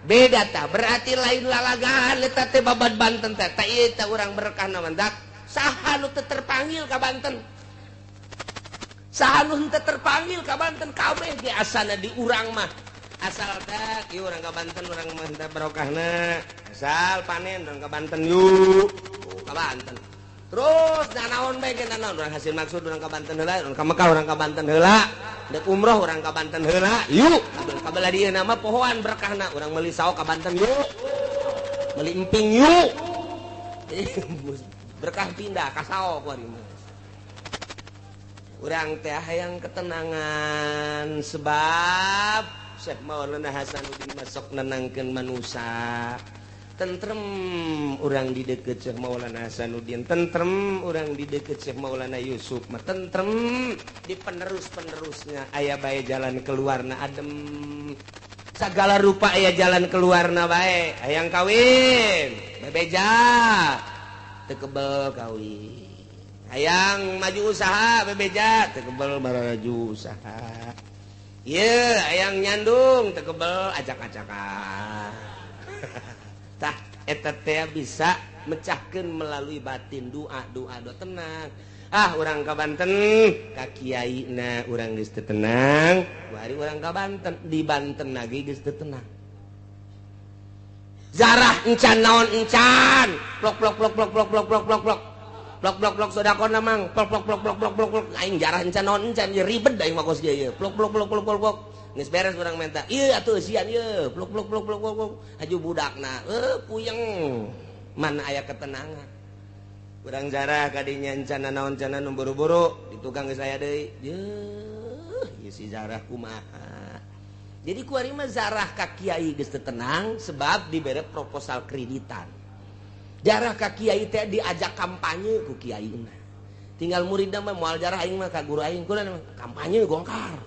Beda tah, berarti lain lalagaan eta teh babad Banten teh. Tah ieu teh urang berkahna mandak. Saha nu teu terpanggil ka Banten? Saha nu teu terpanggil ka Banten? Kabeh ge asana di urang mah. Asal teh ieu urang ka Banten, urang mah teh barokahna. Asal panen urang ka Banten yuk. Oh, ka Banten. Terus nanaon bae ge nanaon urang hasil maksud urang ka Banten heula, urang ka Mekah urang ka Banten heula. Dek umroh urang ka Banten heula. Yuk. Kabelah dieu nama pohoan berkahna urang meuli sawo ka Banten yuk. Meuli emping yuk. Berkah pindah ka sawo ku ari mah. Urang teh hayang ketenangan sebab Syekh Maulana Hasanuddin masuk nenangkeun manusia. Tentrem urang di deket Syekh Maulana Hasanuddin, tentrem urang di deket Syekh Maulana Yusuf mah tentrem di penerus-penerusnya aya bae jalan keluarna adem. Segala rupa aya jalan keluarna bae. Hayang kawin, bebeja teu kebel kawin. Hayang maju usaha, bebeja teu kebel maju usaha. Ieu hayang nyandung teu kebel acak-acakan. Tah eta teh bisa mecahkeun melalui batin doa doa doa tenang. Ah urang ka Banten ka kiaina urang geus teu tenang, kuari urang ka Banten di Banten lagi geus teu tenang. Zarah encan naon encan, plok plok plok plok plok plok plok plok plok. Plok plok plok sedekahna mang, plok plok plok plok plok plok plok aing jarah encan naon encan ieu ribet aing mah kos ieu ieu. Plok plok plok plok plok plok. Geus beres urang menta. Ieu atuh eusian ieu. Plok plok plok plok plok. Haju budakna, puyeng. Mana aya ketenangan. Urang jarah ka dinya encan naon encan nu buru-buru di tukang geus aya deui. Yeuh, ieu si zarah kumaha. Jadi kuari mah zarah ka kiai geus teu tenang sebab dibere proposal kreditan. Jarah ka kiai teh diajak kampanye ku kiaina. Tinggal muridna mah moal jarah aing mah ka guru aing kulan kampanye gongkar.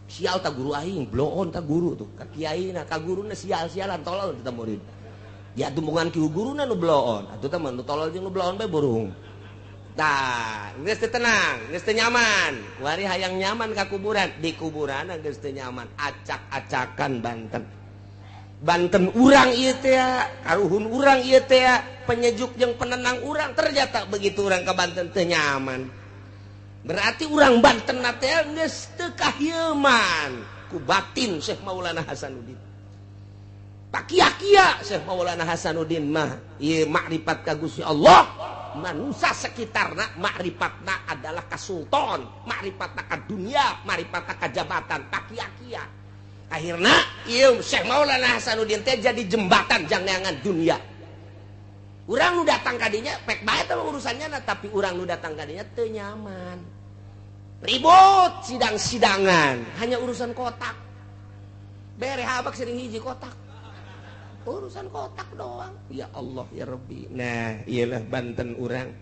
Sial ta guru aing, bloon ta guru tuh ka kiaina, ka guruna sial-sialan tolol teh murid. Ya tumpungan ki guruna nu bloon, atuh teh mah nu tolol jeung nu bloon bae burung. Tah, geus teu tenang, geus teu nyaman. Kuari hayang nyaman ka kuburan, di kuburanna geus teu nyaman, acak-acakan Banten. Banten urang ieu teh, karuhun urang ieu teh, penyejuk jeung penenang urang, ternyata begitu urang ka Banten teu nyaman. Berarti urang Banten teh geus teu kahieman ku batin Syekh Maulana Hasanuddin. Pakia-kia Syekh Maulana Hasanuddin mah ieu makrifat ka Gusti Allah, manusia sekitarna makrifatna adalah ka sultan, makrifatna ka dunia, makrifatna ka jabatan, pakia-kia. Akhirna ieu Syekh Maulana Hasanuddin teh jadi jembatan jang neangan dunia. Urang nu datang ka dinya pek bae teh urusannya na, tapi urang nu datang ka dinya teu nyaman. Ribut sidang-sidangan, hanya urusan kotak. Bere habak sering hiji kotak. Urusan kotak doang. Ya Allah ya Rabbi. Nah, iyalah Banten urang.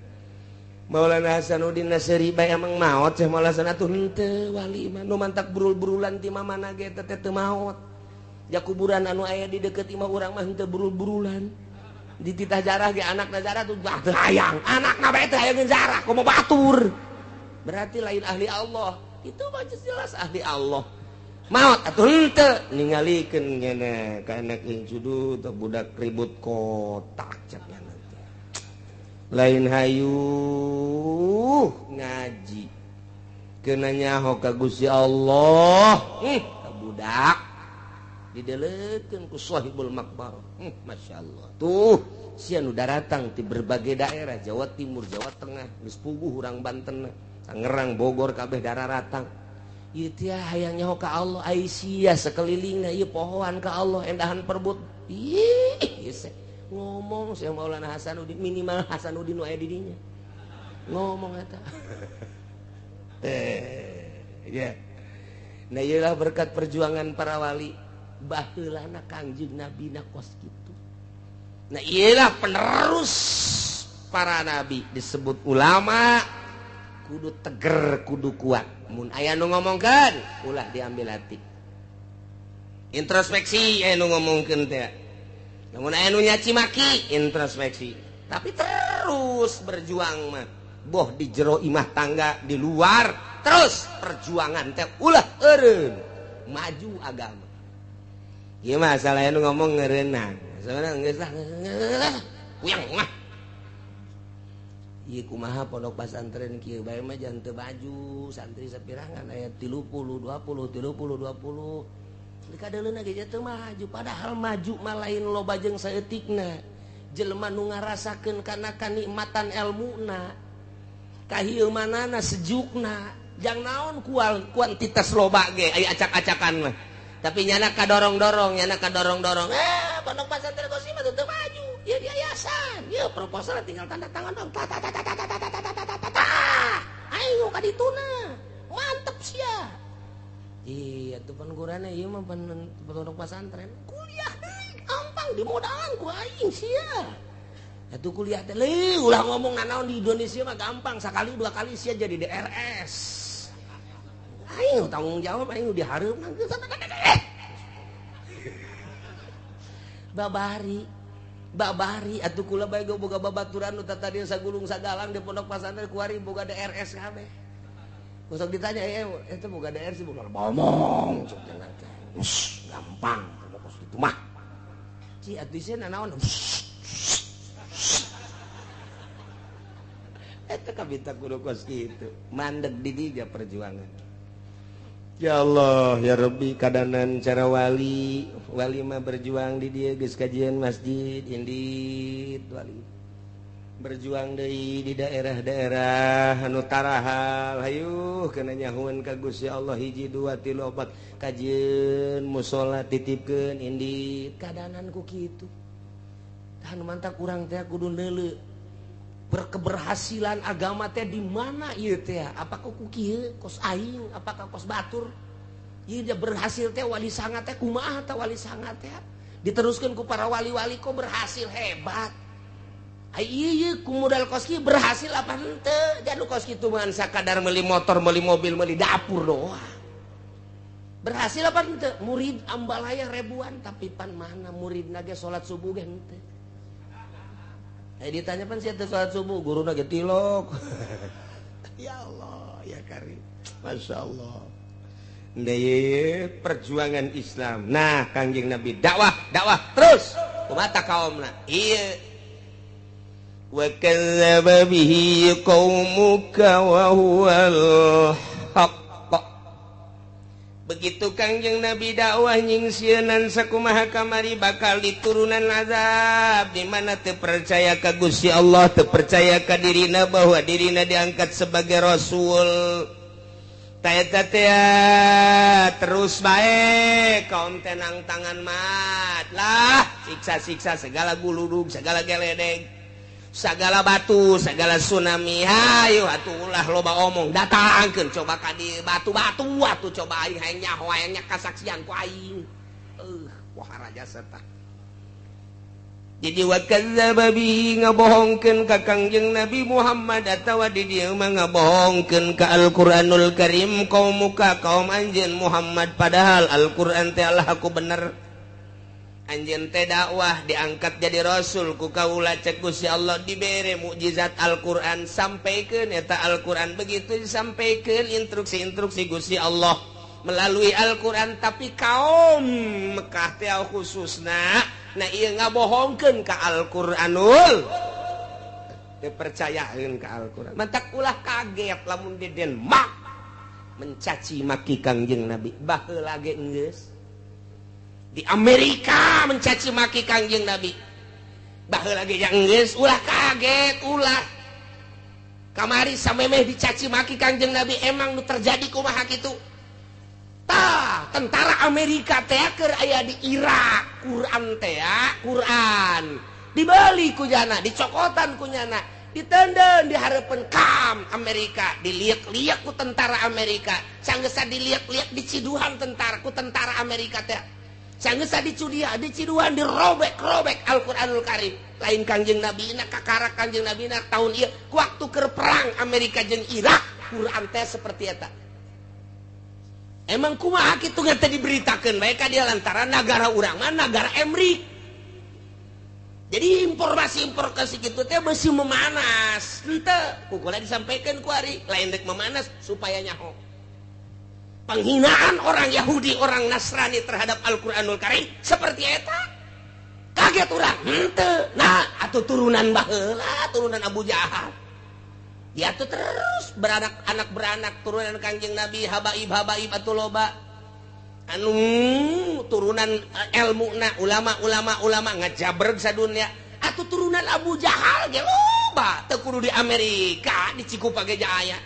Maulana Hasanuddin Nasri bae emang maot Syekh Maulana Hasan atuh henteu wali mah nu mantak burul-burulan ti mamana ge teh teu maot. Ja kuburan anu aya di deukeut imah urang mah henteu burul-burulan. Dititah jarah ge anakna jarah tuh bah teu hayang. Anakna bae teu hayang jarah komo batur. Berarti lain ahli Allah. Itu mah jelas ahli Allah. Maot atuh henteu ningalikeun ngene ka anak incudu teh budak ribut kotak cek nya. Lain hayu ngaji kena nyaho ka Gusti Allah. Ka budak didelekeun ku sahibul makbar. Masyaallah. Tuh sia nu daratang ti berbagai daerah, Jawa Timur, Jawa Tengah, geus puguh urang Banten, Tangerang, Bogor kabeh dararatang. Ieu teh hayang nyaho ka Allah, ai sia sakelilingna ieu pohoan ka Allah endahan perbut. Ih, ieu ngomong Syekh Maulana Hasanuddin minimal Hasanuddin nu aya di dinya. Ngomong eta. Teh, ya. Nah ieulah berkat perjuangan para wali baheulana Kangjeng Nabi na kos kitu. Nah ieulah penerus para nabi disebut ulama kudu teger kudu kuat. Mun aya nu ngomongkeun ulah diambil hati. Introspeksi aya nu ngomongkeun teh. Namun aya nu nyaci maki introspeksi, tapi terus berjuang mah. Boh di jero imah tangga di luar terus perjuangan teh ulah eureun maju agama. Ieu mah masalahnya nu ngomong ngeureunang. Masalahna geus lah puyeng mah. Ieu kumaha pondok pesantren kieu bae mah jangan teu baju santri sapirangan aya 30 20 30 20. Dikadeuleuna ge teu maju padahal maju mah lain loba jeung saeutikna. Jelema nu ngarasakeun kana kanikmatan elmuna. Kahieumanana sejukna. Jang naon kuantitas loba ge aya acak-acakan mah. Tapi nyana kadorong-dorong, nyana kadorong-dorong. Pondok pesantren Qosim mah teu maju. Ieu yayasan, ieu proposal tinggal tanda tangan dong. Ta ta ta ta ta ta ta ta ta ta ta. Ayo ka dituna. Mantep sia. Iya, tuh pan gurana ieu mah pondok pesantren. Kuliah deui, gampang dimodalan ku aing sia. Atuh kuliah teh leuh ulah ngomong nanaon di Indonesia mah gampang, sakali dua kali sia jadi DRS. Aing tanggung jawab aing dihareup. Babari babari atuh kula bae boga babaturan nu tadi sagulung sagalang di pondok pesantren kuari boga DRS kabeh. Sok ditanya eta boga DRS boga ngomong sok jangan teh. Gampang kos kitu mah. Ci atuh sieun nanaon. Eta kabita kudu kos kitu. Mandeg di dinya perjuangan. Ya Allah ya Rabbi kadanan cara wali wali mah berjuang di dia geus kajian masjid indit wali berjuang deui di daerah-daerah anu tarahal hayuh kana nyahuan ka Gusti Allah hiji dua tilu opat kajian musala titipkeun indit kadanan ku kitu tah nu mantak urang teh kudu neuleu berkeberhasilan agama teh di mana ieu teh? Apakah ku kieu kos aing, apakah kos batur? Ieu dia berhasil teh wali sanga teh kumaha teh wali sanga teh? Diteruskeun ku para wali-wali kok berhasil hebat. Ai ieu ku modal kos kieu berhasil apa henteu? Jadu kos kitu mah sakadar meuli motor, meuli mobil, meuli dapur doang. Berhasil apa henteu? Murid ambalaya ribuan tapi pan mana muridna ge salat subuh ge henteu. Ditanya pan siapa sholat subuh guru ge tilok. Ya Allah ya Karim Masya Allah. Nah, perjuangan Islam. Nah Kangjeng Nabi dakwah dakwah terus kumata kaumna iya wa kadzdzaba bihi qaumuka wa huwal haqq. Begitu Kangjeng Nabi dakwah nyingsieunan sakumaha kamari bakal diturunan azab di mana teu percaya ka Gusti Allah, teu percaya ka dirina bahwa dirina diangkat sebagai rasul. Ta eta teh terus bae kaum tenang tangan mat lah siksa-siksa segala guludug, segala geledeg, segala batu, segala tsunami. Hayu atuh ulah loba omong, datangkeun coba ka di batu-batu atuh coba aing hayang nyaho hayang kasaksian ku aing. Wah raja serta. Jadi wa kadzdzaba bihi ngabohongkeun ka Kangjeng Nabi Muhammad atawa di dieu mah ngabohongkeun ka Al-Qur'anul Karim kaum muka kaum anjeun Muhammad padahal Al-Qur'an teh Allah aku bener. Anjeun teh dakwah diangkat jadi rasul ku kaula cek Gusti Allah dibere mukjizat Al-Qur'an sampaikeun eta Al-Qur'an begitu disampaikeun instruksi-instruksi Gusti Allah melalui Al-Qur'an tapi kaum Mekah teh khususna nah ieu ngabohongkeun ka Al-Qur'anul teu percayaeun ka Al-Qur'an mantak ulah kaget lamun di Denmark mencaci maki Kangjeng Nabi baheula ge geus di Amerika mencaci maki Kangjeng Nabi baheula ge geus ulah kaget ulah kamari samemeh dicaci maki Kangjeng Nabi emang nu terjadi kumaha kitu tah tentara Amerika teh keur aya di Irak Quran teh Quran dibeli ku jana dicokotan ku nyana ditenden di hareupeun kam Amerika diliak-liak ku tentara Amerika sanggeusa diliak-liak diciduhan tentara ku tentara Amerika teh sanggeusa dicudia diciduhan dirobek-robek Al-Qur'anul Karim lain Kangjeng Nabi na kakara Kangjeng Nabi na tahun ieu ku waktu keur perang Amerika jeung Irak Quran teh seperti eta. Emang kumaha kitu teh diberitakeun bae ka dia lantaran nagara urang mah nagara Emrik. Jadi informasi-informasi kitu teh beusi memanas. Henteu, ku kula disampaikeun ku ari lain rek memanas supaya nyaho. Penghinaan orang Yahudi, orang Nasrani terhadap Al-Qur'anul Karim seperti eta. Kaget urang, henteu. Nah, atuh turunan baheula, turunan Abu Jahal. Dia tuh terus beranak, anak beranak turunan Kangjeng Nabi, habaib habaib atuh loba. Anu turunan ilmu na ulama ulama ulama ngajabreg sadunya. Atuh turunan Abu Jahal ge loba, teu kudu di Amerika, di Cikupa ge aya.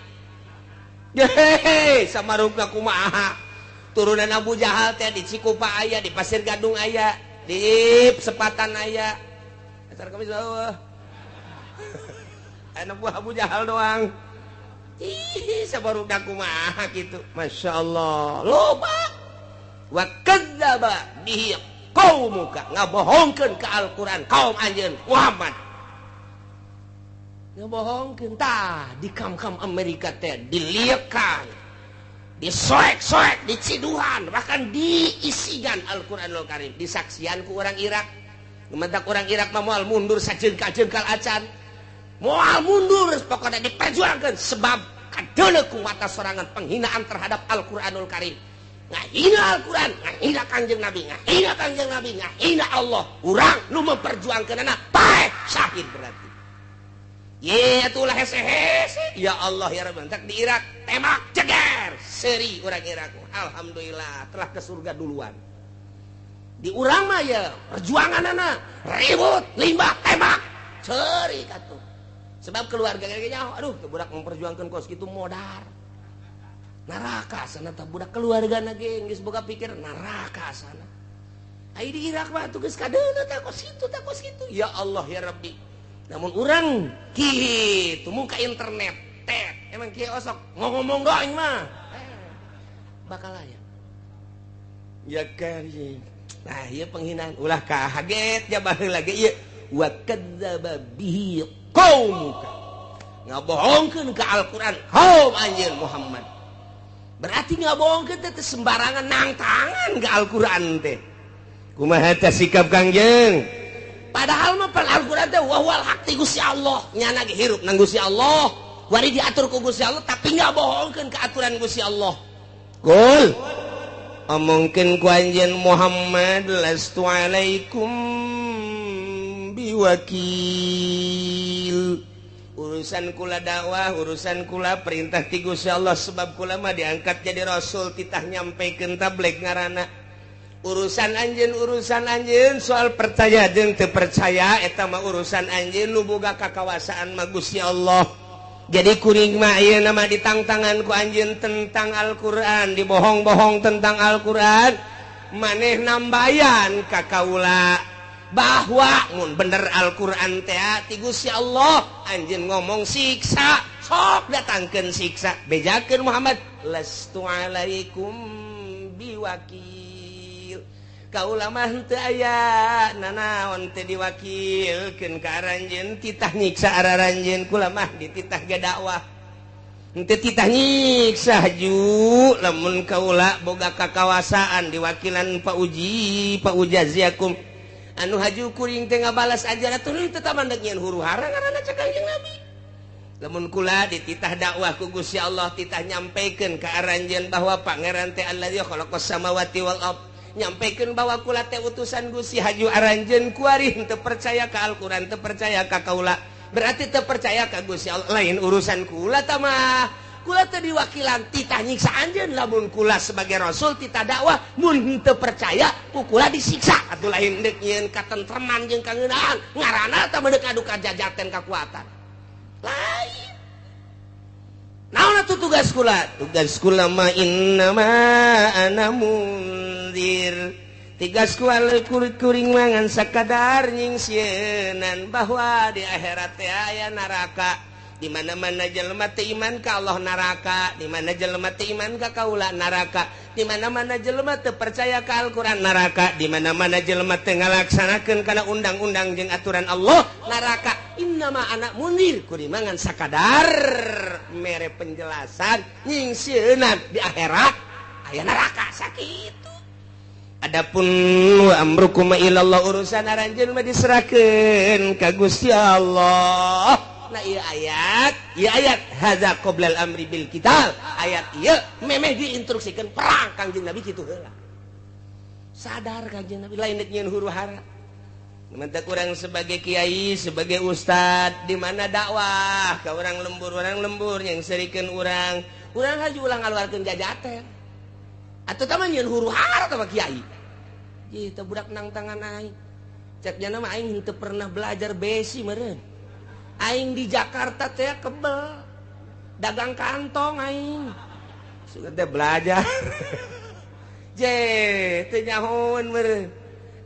Hehehe, samarukna kumaha? Turunan Abu Jahal teh di Cikupa aya, di Pasir Gadung aya, di Sepatan aya. Asar kami bawah. Anak buah Abu Jahal doang. Ih, sabarukna kumaha kitu. Masya Allah, loba. Wa kadzdzaba bihi qaumuka, ngabohongkeun ka Al-Qur'an kaum anjeun Muhammad. Ngebohongkeun tah di kam-kam Amerika teh diliekan, disoek-soek, diciduhan, bahkan diisigan Al-Qur'anul Karim, disaksian ku orang Irak. Mentak orang Irak mah moal mundur sajengkal-jengkal acan. Moal mundur pokoknya diperjuangkeun sebab kadeuleu ku mata sorangan penghinaan terhadap Al-Qur'anul Karim. Ngahina Al-Qur'an, ngahina Kangjeng Nabi, ngahina Kangjeng Nabi, ngahina Allah. Urang nu memperjuangkeunana paeh syahid berarti. Ye atulah hese-hese. Ya Allah ya Rabbi, entak di Irak tembak ceger seri orang Irak. Alhamdulillah telah ke surga duluan. Di urang mah ya perjuanganana ribut, limbah, tembak, seri katuh. Sebab keluarga kayaknya aduh teu budak memperjuangkeun kos kitu modar. Neraka sana tah budak keluarga na ge geus boga pikir neraka sana. Ai di Irak mah atuh geus kadeuleu tah kos kitu tah kos kitu. Ya Allah ya Rabbi. Namun orang kitu muka internet tet emang kieu osok ngomong doang mah bakal aya ya karim. Nah ieu penghinaan ulah kaget ja baheula ge ieu wa kadzdzaba bihi qaumuka, ngabohongkeun ka Al-Qur'an kaum anjeun Muhammad. Berarti ngabohongkeun teh sembarangan nangtangan ka Al-Qur'an teh. Kumaha teh sikap Kangjeng? Padahal mah pan Al-Qur'an teh wa huwal haq ti Gusti Allah, nyana ge hirup nang Gusti Allah, wari diatur ku Gusti Allah tapi ngabohongkeun ka aturan Gusti Allah. Qul omongkeun ku anjeun Muhammad lastu alaikum biwakil. Urusan kula dakwah, urusan kula perintah ti Gusti Allah sebab kula mah diangkat jadi rasul titah nyampekeun tabligh ngaranna. Urusan anjeun soal percaya jeung teu percaya eta mah urusan anjeun nu boga kakawasaan mah Gusti Allah. Jadi kuring mah ayeuna mah ditangtangan ku anjeun tentang Al-Qur'an, dibohong-bohong tentang Al-Qur'an, maneh nambayan ka kaula bahwa mun bener Al-Qur'an teh ti Gusti Allah, anjeun ngomong siksa, sok datangkeun siksa, bejakeun Muhammad lastu alaikum biwakil. Kaula mah henteu aya nanaon teh diwakilkeun ka aranjeun, titah nyiksa araranjeun, kula mah dititah ge dakwah. Henteu titah nyiksa ju lamun kaula boga kakawasaan diwakilan pa uji pa ujaziakum. Anu haju kuring teh ngabalas ajaran atuh teu tamandeg nyieun huru-hara ngaranna cek Kangjeng Nabi. Lamun kula dititah dakwah ku Gusti Allah, titah nyampekeun ka aranjeun bahwa pangeran teh allazi khalaqas samawati wal ard, nyampaikan bahwa kula teh utusan Gusti haju aranjeun kuari teu percaya ka Al-Qur'an, teu percaya ka kaula, berarti teu percaya ka Gusti Allah, lain urusan kula tah mah. Kula teh diwakilan titah nyiksa anjeun, lamun kula sebagai rasul titah dakwah mun teu percaya ku kula disiksa. Atuh lain deuk nyieun katentreman jeung kangeunaan ngaranna tah medeuk adu kajajaten kakuatan. Lain. Naon atuh tugas kula? Tugas kula mah innama ana mundzir. Tugas kula kuring mangan sakadar nyingsieunan bahwa di akhirat teh aya neraka. Di mana-mana jelema teu iman ka Allah neraka, di mana jelema teu iman ka kaula neraka, di mana-mana jelema teu percaya ka Al-Qur'an neraka, di mana-mana jelema teu ngalaksanakeun kana undang-undang jeung aturan Allah neraka. Innama ana mundzir, kuring mangan sakadar mere penjelasan nyingsieunan di akhirat aya neraka sakitu. Adapun wa amrukum ilallah, urusan aranjeun mah diserahkeun ka Gusti Allah. Nah ieu ayat hadza qoblal amri bil qital. Ayat ieu memeh diinstruksikeun perang Kangjeng Nabi kitu heula. Sadar Kangjeng Nabi lain deuk nyieun huru hara. Mentak urang sebagai kiai, sebagai ustad, di mana dakwah ka urang lembur yang serikeun urang, urang haju ulah ngaluarkeun jajaten. Atuh tah mah nyieun huru hara tah mah kiai. Ieu teh budak nang tangan aing. Cek jana mah aing henteu pernah belajar besi meureun. Aing di Jakarta teh kebel. Dagang kantong aing. Sugan teh belajar. Je, teu nyahoeun meureun.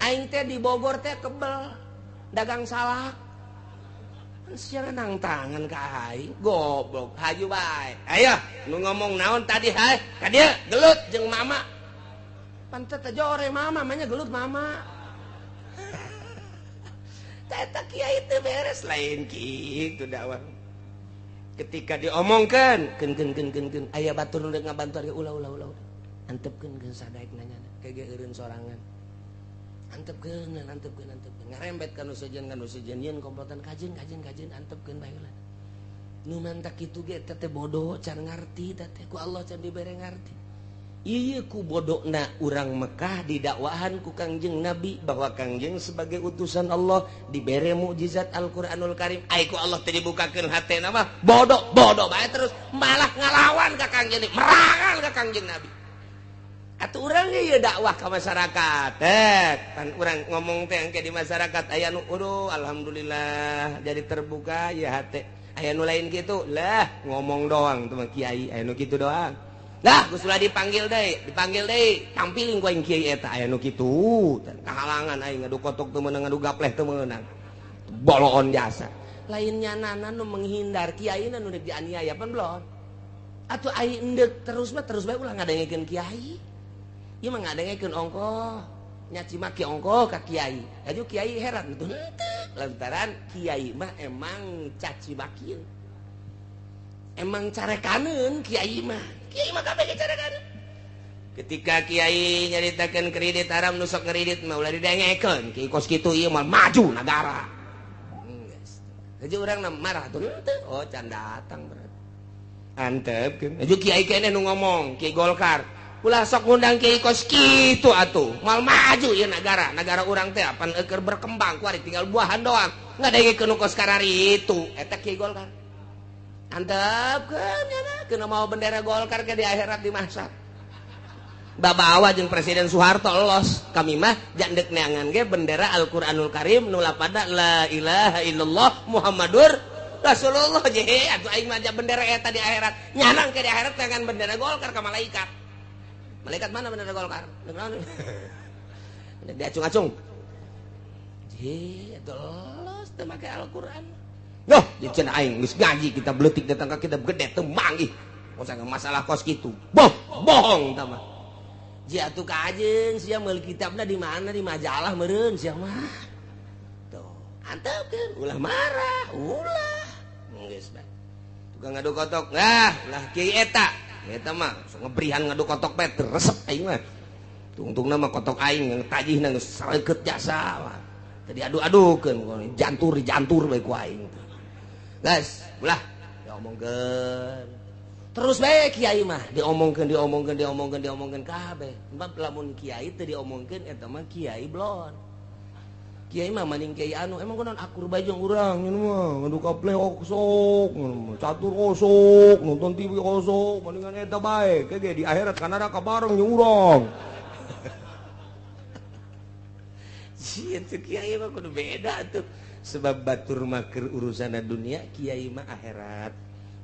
Aing teh di Bogor teh kebel dagang salak. Sia nang tangan ka aing, goblok haju bae. Ayo, nu ngomong naon tadi hae? Ka dieu gelut jeung mama. Pantet teh jore mama, manya gelut mama. Eta kiai teu beres lain kitu dakwah. Ketika diomongkeun, keun keun keun keun keun aya batur nu rek ngabantuan ge ulah ulah ulah. Antepkeun keun sadaek nanya kege eureun sorangan. Antepkeun antepkeun antepkeun ngarembet ka nu sejen yeun komplotan kajeun kajeun kajeun antepkeun bae heula. Nu mantak kitu ge teh bodoh can ngarti teh ku Allah can dibere ngarti. Ieu ku bodona urang Mekah didakwahan ku Kangjeng Nabi bahwa Kangjeng sebagai utusan Allah dibere mukjizat Al-Qur'anul Karim. Ai ku Allah teh dibukakeun hatena mah bodoh bodoh bae terus malah ngalawan ka Kangjeng, merangan ka Kangjeng Nabi. Atuh urang ge dakwah ka masyarakat. Pan urang ngomong teh engke di masyarakat aya nu aduh alhamdulillah jadi terbuka ya hate. Aya nu lain kitu lah ngomong doang tuh mah kiai aya nu kitu doang. Lah geus ulah dipanggil deui, tampilin ku aing kiai eta aya nu kitu. Kahalangan aing ngadu kotok teu meunang ngadu gapleh teu meunang. Boloon jasa. Lain nyanana nu menghindar kiai na nu deuk dianiaya pan belon. Atuh aing endek terus mah terus bae ulah ngadengekeun kiai. Ieu mah ngadengekeun ongkoh, nyaci maki ongkoh ka kiai. Aju kiai heran tuh henteu lantaran kiai mah emang caci makian. Emang carekaneun kiai mah. Kiai mah kabeh carekaneun. Ketika kiai nyaritakeun kredit haram nu sok ngredit mah ulah didengekeun. Kiai kos kitu ieu mah maju nagara. Geus. Aju urang marah tuh henteu. Oh can datang berarti. Antepkeun. Aju kiai keneh nu ngomong, Kiai Golkar. Ulah sok ngundang kiai kos kitu atuh. Moal maju ieu nagara. Nagara urang teh apan eueur berkembang kuari tinggal buahan doang. Ngadengekeun nu kos karari itu. Eta kiai Golkar. Antepkeun nya keuna mau bendera Golkar ke di akhirat dimasak. Babawa jeung Presiden Soeharto los. Kami mah jandek neangan ge bendera Al-Qur'anul Karim nu lapada la ilaha illallah Muhammadur Rasulullah je atuh aing mah bendera eta di akhirat. Nyanang ke di akhirat dengan bendera Golkar ka malaikat. Malaikat mana bendera Golkar? Diacung-acung. Je, los teu make Al-Qur'an. Loh, diceun aing geus ngaji kita beutik datang ka kita gede teu manggih. Masa masalah kos kitu. Boh, bohong tah mah. Je atuh ka ajeun sia meuli kitabna di mana di majalah meureun sia mah. Tuh, antepkeun ulah marah, ulah. Geus bae. Tukang ngadu kotok. Nah, lah kiai eta. Eta mah sok ngebrihan ngadu kotok bae resep aing mah. Tungtungna mah kotok aing tajihna geus sareukeut jasa mah. Tadi adu-adukeun jantur jantur bae ku aing. Guys, ulah diomongkeun. Terus bae kiai mah diomongkeun diomongkeun diomongkeun diomongkeun kabeh. Sebab lamun kiai teu diomongkeun eta mah kiai blon. Kiai mah maning kiai anu emang kunaon akur bae jeung urang nyeun mah ngadu kapleh osok, catur osok, nonton TV osok, mendingan eta bae. Ke di akhirat ka neraka bareng jeung urang. Sieun teh kiai mah kudu beda tuh. Sebab batur mah keur urusanna dunia, kiai mah akhirat.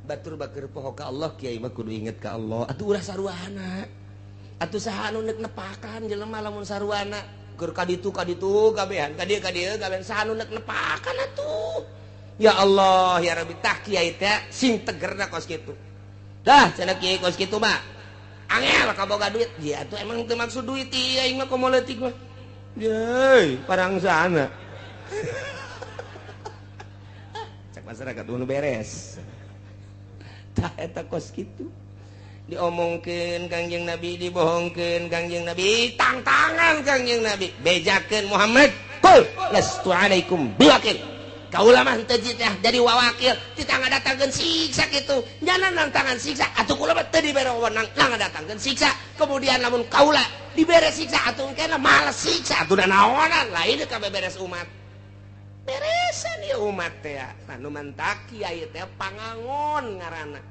Batur bakeur poho ka Allah, kiai mah kudu inget ka Allah. Atuh ulah saruana. Atuh saha anu neuk nepakan jelema lamun saruana. Keur ka ditu kabehan, ka dieu kabehan saha anu neuk nepakan atuh. Ya Allah, ya Rabbi tah kiai teh sing tegerna kos kitu. Dah cenah kiai kos kitu mah. Angel kaboga duit. Ya atuh emang teu maksud duit ieu aing mah komo leutik mah. Yeay, parang sana. Cak masyarakat nu beres. Tah eta kos kitu. Diomongkeun Kangjeng Nabi, dibohongkeun Kangjeng Nabi, tangtangan Kangjeng Nabi, bejakeun Muhammad, qul lastu alaikum biwakil. Kaula mah teu jadi wawakil titah ngadatangkeun siksa kitu. Nyana nantangan siksa atuh kula mah teu dibere wewenang ngadatangkeun siksa. Kemudian lamun kaula dibere siksa atuh engkena males siksa atuh naonan lain kabeh beres umat. Beresan ieu umat teh. Anu mantak kiai teh pangangon ngaranna.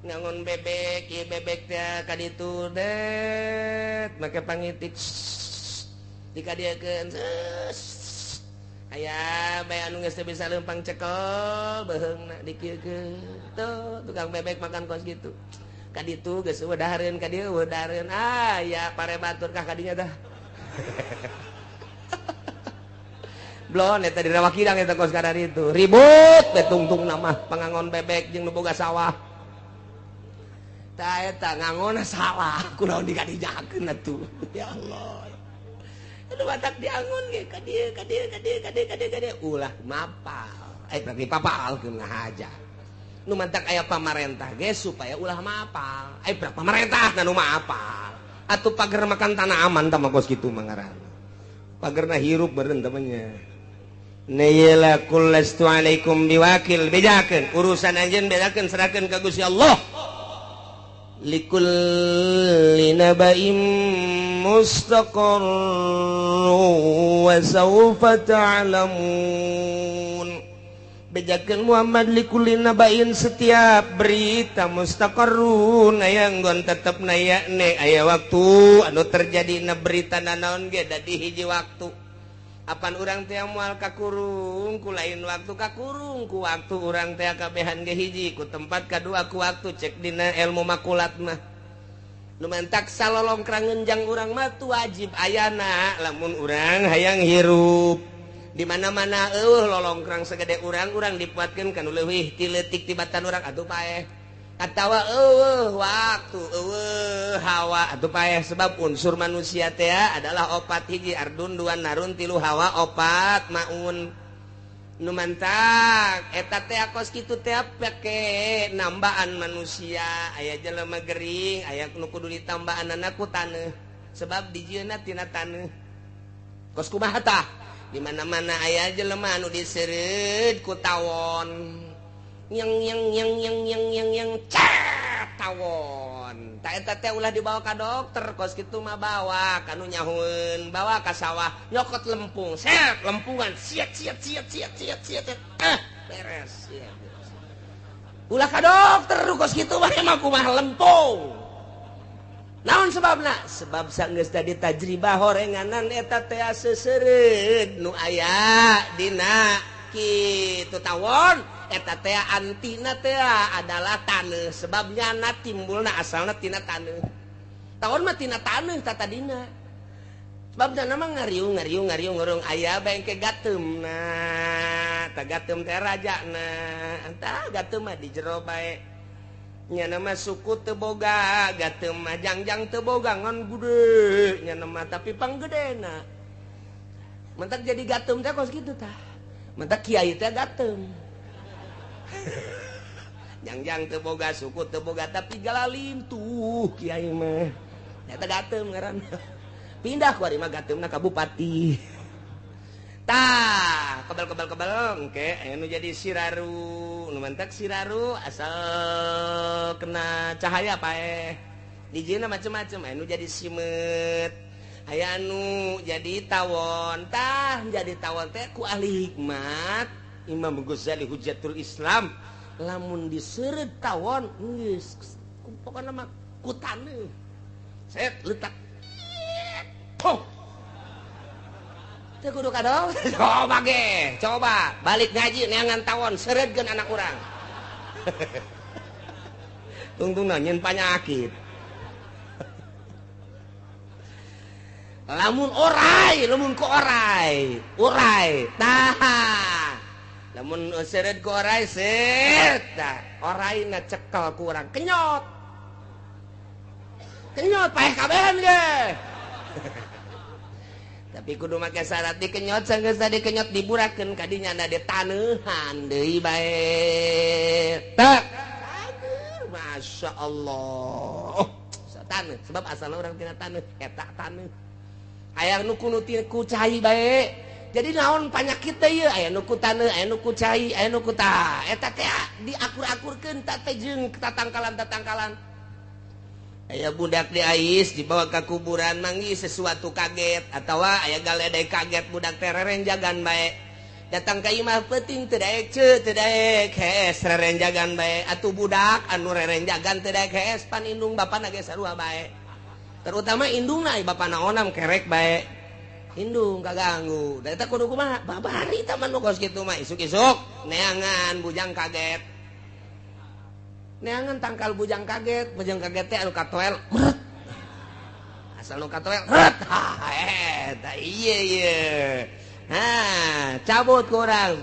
Ngangon bebek, ieu bebek teh ka ditu det make pangitik dikadieukeun. Aya bae anu geus teu bisa leumpang cekel beuheungna dikieukeun. Tuh tukang bebek makan kos kitu. Ka ditu geus eueuh dahareun ka dieu eueuh dahareun. Ah ya pare batur kah ka dinya tah. Blon eta di Rawa Kidang eta kos kadar itu. Ribut we tungtungna mah pangangon bebek jeung nu boga sawah. Tah eta ngangonna salah kunaon dikadijakeun atuh. Ya Allah. Aduh batak diangon ge ka dieu ka dieu ka dieu ka dieu ka dieu ka dieu ulah mapal. Berarti papalkeun ngahaja. Nu mantak aya pamarentah ge supaya ulah mapal. Berarti pamarentah nu mapal. Atuh pager makan tanah aman tah mah kos kitu mah ngaranna. Pagerna hirup beureun tah nya. Nayla kullastu alaikum biwakil bejakeun urusan anjeun bejakeun serahkeun ka Gusti Allah. Likulli naba'in mustaqarr wa sawfa ta'lamun. Bejakeun Muhammad likulli naba'in setiap berita mustaqarrun aya nggon tetep naya ne aya waktu anu terjadi na berita nanaon ge da di hiji waktu. Apan urang teh moal kakurung ku lain waktu kakurung ku waktu urang teh kabehan ge hiji ku tempat kadua ku waktu cek dina ilmu makulat mah. Nu mantak salolongkrang ngenjang urang mah tu wajib ayana lamun urang hayang hirup. Di mana-mana eueuh lolongkrang segede urang urang dipuatkeun kana leuwih ti leutik tibatan urang atuh paeh. Atawa eueuh waktu eueuh hawa atuh paeh sebab unsur manusia teh adalah opat hiji ardun dua narun tilu hawa opat maun. Nu mantak eta teh kos kitu teh pake nambaan manusia aya jelema gering aya nu kudu ditambaanana ku taneuh sebab dijieunna tina taneuh. Kos kumaha tah? Di mana-mana aya jelema anu diseureud ku tawon. Yang yang yang yang yang yang yang cat tawon. Ta eta teh ulah dibawa ka dokter kos kitu mah bawa ka nu nyahueun, bawa ka sawah nyokot lempung, set lempungan, siat siat siat siat siat siat. Beres ya. Ulah ka dokter kos kitu mah emang kumaha lempung. Naon sebabna? Sebab sanggeus tadi tajribah horenganan eta teh seseureud nu aya dina kitu tawon. Eta teh antina teh adalah taneuh sebab nyana timbulna asalna tina taneuh. Tawon mah tina taneuh tatadina. Sebab nyana mah ngariung ngariung ngariung ngurung aya bengke gateumna. Tah gateum teh rajana. Tah gateum mah di jero bae. Nyana mah suku teu boga, gateum mah jangjang teu boga ngan gede nyana mah tapi panggedena. Mentak jadi gateum teh kos kitu tah. Mentak kiai teh gateum. Jangjang teu boga suku teu boga tapi galalim tuh kiai mah. Eta gateum ngaranna. Pindah ku ari mah gateumna ka bupati. Tah, kebel-kebel-kebel engke aya nu jadi siraru, nu mantak siraru asal kena cahaya paeh. Dijieunna macem-macem aya nu jadi simeut, aya nu jadi tawon. Tah, jadi tawon teh ku ahli hikmat Imam Ghazali Hujjatul Islam lamun diseureut tawon geus pokona mah ku taneuh set letak oh teu kudu ka dokter coba ge coba balik ngaji neangan tawon seureutkeun anak urang tungtungna nyeun panyakit lamun orai lamun ku orai urai tah lamun seureut ku orai set tah oraina cekel ku urang kenyot kenyot paeh kabehan ge. Tapi kudu make syarat dikenyot sanggeus tadi kenyot diburakeun ka dinya da ditaneuhan deui bae. Tak. Masya Allah. Taneuh sebab asalna urang tina taneuh eta taneuh. Aya nu kudu ku cai bae. Jadi naon panyakit teh ieu aya nu ku taneuh, aya nu ku cai, aya nu ku tah. Eta teh diakur-akurkeun ta teh jeung tatangkalan-tatangkalan. Aya budak diais dibawa ka kuburan manggih sesuatu kaget atawa aya galedai kaget budak teh rerenjagan bae. Datang ka imah peuting teu daek ceu teu daek hees rerenjagan bae. Atuh budak anu rerenjagan teu daek hees pan indung bapana ge sarua bae. Terutama indungna bapana onam kerek bae. Indung kaganggu. Da eta kudu kumaha? Babari tah mah nu kos kitu mah isuk-isuk neangan bujang kaget. Neangan tangkal bujang kaget teh anu katoel meret. Asal nu katoel meret. Ha eta ieu ieu. Ha, cabut ku urang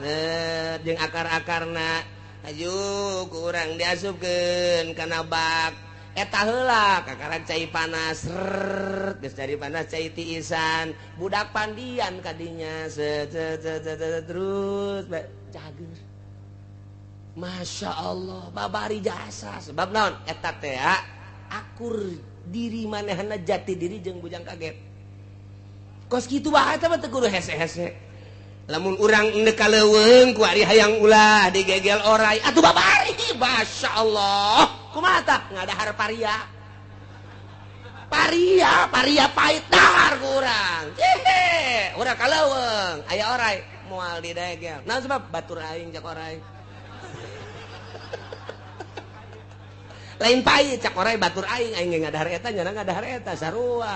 jeung akar-akarna. Aju ku urang diasupkeun kana bak. Eta heula kakaran cai panas rrrr geus cai panas cai tiisan budak pandian kadinya set set set terus cager. Masya Allah babari jasa sebab naon eta teh akur diri manehna jati diri jeung bujang kaget. Kos kitu bae eta mah teu kudu hese-hese. Lamun urang endek ka leuweung ku ari hayang ulah digegel orai atuh babari Masya Allah. Kumaha tah ngadahar paria. Paria, paria pahit dahar ku urang. Hehe, urang ka leuweung aya orai moal didegel. Naon sebab batur aing cak orai. Lain pahit cak orai batur aing, aing ge ngadahar eta nyana ngadahar eta sarua.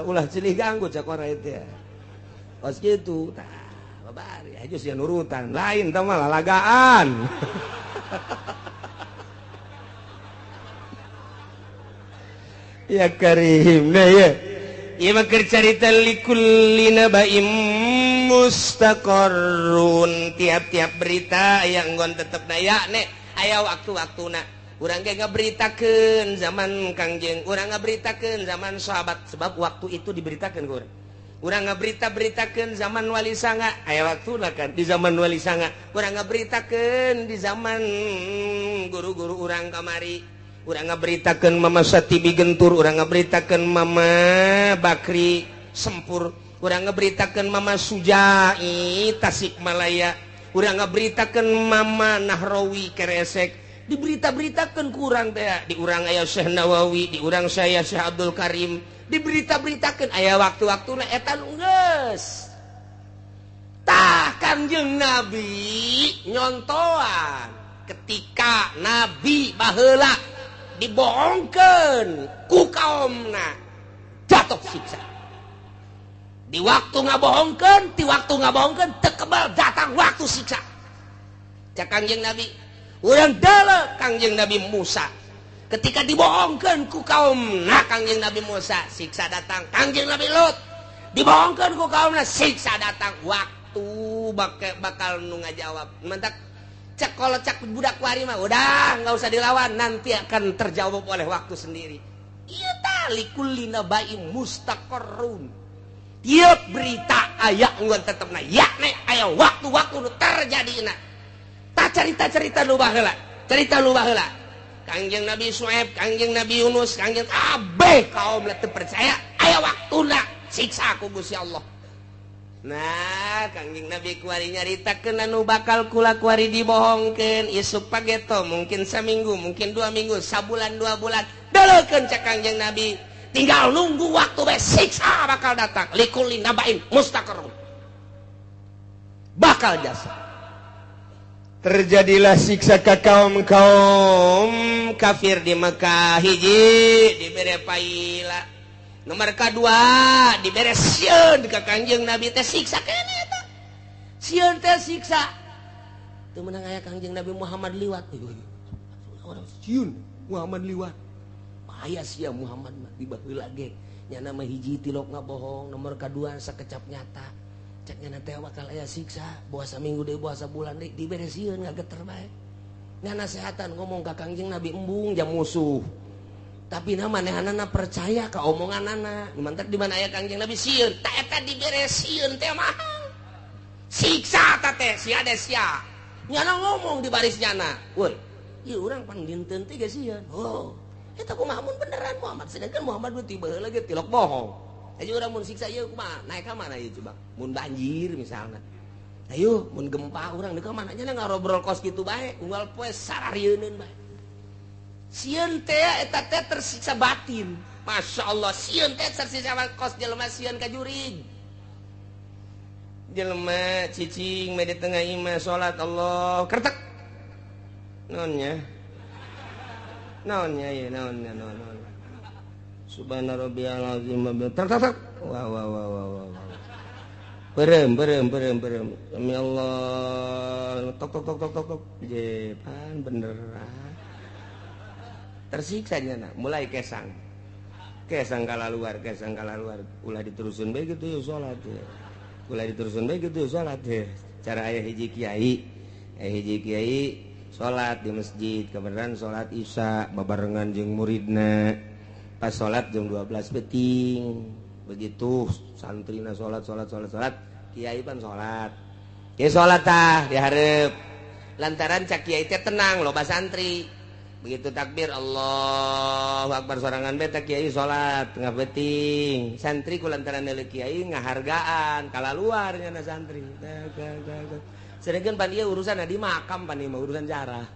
Ulah silih ganggu cak orai teh. Kos kitu tah babari aju sia nurutan lain tah mah lalagaan. Ya karim nah ya. Ieu mah keur carita likulli nabaim mustaqarrun. Tiap-tiap berita aya enggon tetep na ya nek aya waktu-waktuna. Urang ge ngaberitakeun zaman Kangjeng, urang ngaberitakeun zaman sahabat sebab waktu itu diberitakeun ku urang. Urang ngaberita-beritakeun zaman Wali Sanga, aya waktuna kan di zaman Wali Sanga. Urang ngaberitakeun di zaman guru-guru urang kamari. Urang ngaberitakeun Mama Satibi Gentur, urang ngaberitakeun Mama Bakri Sempur, urang ngaberitakeun Mama Sujai Tasikmalaya, urang ngaberitakeun Mama Nahrawi Keresek. Diberita-beritakeun ku urang teh, di urang aya Syekh Nawawi, di urang saya Syekh Abdul Karim, diberita-beritakeun aya waktu-waktuna eta nu geus. Tah Kangjeng Nabi nyontoan ketika Nabi baheula dibohongkeun ku kaumna jatuh siksa. Di waktu ngabohongkeun, di waktu ngabohongkeun teu kebal datang waktu siksa. Cak Kangjeng Nabi, urang deuleu Kangjeng Nabi Musa. Ketika dibohongkeun ku kaumna Kangjeng Nabi Musa, siksa datang. Kangjeng Nabi Lut dibohongkeun ku kaumna, siksa datang. Waktu bakal nu ngajawab. Mantak cek kalau cek budak wari mah udah nggak usah dilawan, nanti akan terjawab oleh waktu sendiri. Ieu tah likulli nabaim mustaqarrun. Tiap berita aya enggeun tetepna ya nek aya waktu-waktu nu terjadina. Tah carita-carita nu baheula, carita nu baheula. Kangjeng Nabi Syuaib, Kangjeng Nabi Yunus, Kangjeng kabeh kaum teu percaya aya waktuna siksa ku Gusti Allah. Nah, Kangjeng Nabi kuari nyaritakeun anu bakal kula kuari dibohongkeun isuk pageto, mungkin saminggu, mungkin 2 minggu, sabulan 2 bulan. Deleukeun cak Kangjeng Nabi, tinggal nunggu waktu bae siksa bakal datang. Likulli nabain mustaqarrun. Bakal jasa. Terjadilah siksa ka kaum-kaum kafir di Mekah hiji dibere paila. Nomor kedua dibere sieun ka Kangjeng Nabi teh siksa keneh eta. Sieun teh siksa. Teu meunang aya Kangjeng Nabi Muhammad liwat. Orang sieun Muhammad liwat. Bahaya sia Muhammad mah di baheula ge. Nyana mah hiji tilok ngabohong, nomor kedua sakecap nyata. Cek nyana teh bakal aya siksa, boa saminggu deui boa sabulan deui dibere sieun ngageter bae. Nyana sehatan ngomong ka Kangjeng Nabi embung jam musuh. Tapi na manehanana percaya ka omonganana. Mantak di mana aya Kangjeng Nabi sieun, ta eta dibere sieun teh mah. Siksa ta teh sia de sia. Nyana ngomong di baris nyana. Woi, ieu urang pan dinten teh ge sieun. Oh, eta kumaha mun beneran Muhammad, sedangkan Muhammad nu tiba heula ge tilok bohong. Ayo urang mun siksa ieu kumaha? Naik ka mana ieu coba? Mun banjir misalna. Ayo mun gempa urang deuk ka mana nya ngarobrol kos kitu bae, unggal poe sararieuneun bae. Sieun teh eta teh tersiksa batin. Masya Allah, sieun teh tersiksa kos jelema sieun ka jurig. Jelema cicing di tengah imah salat Allah kertek. Naonnya? Naonnya ieu naonnya naon. Subhana rabbiyal azim tak tak tak. Wah wah wah wah wah. Berem berem berem berem. Demi Allah. Tok tok tok tok tok tok. Jepan beneran. Tersiksa nya mulai kesang. Kesang kala luar, kesang kala luar. Ulah diterusin bae kitu ya salat ya. Ulah diterusin bae kitu ya salat ya. Cara aya hiji kiai. Aya hiji kiai salat di masjid, kebenaran salat Isya babarengan jeung muridna. Pas salat jam 12 beting. Begitu santrina salat salat salat salat, kiai pan salat. Kiai salat tah dihareup. Lantaran cak kiai teh tenang loba santri. Begitu takbir Allahu Akbar sorangan beta kiai salat tengah beting. Santri ku lantaran deuleu kiai ngahargaan kala luar nya santri. Sedangkan pan ieu urusan di makam pan ieu mah urusan jarah.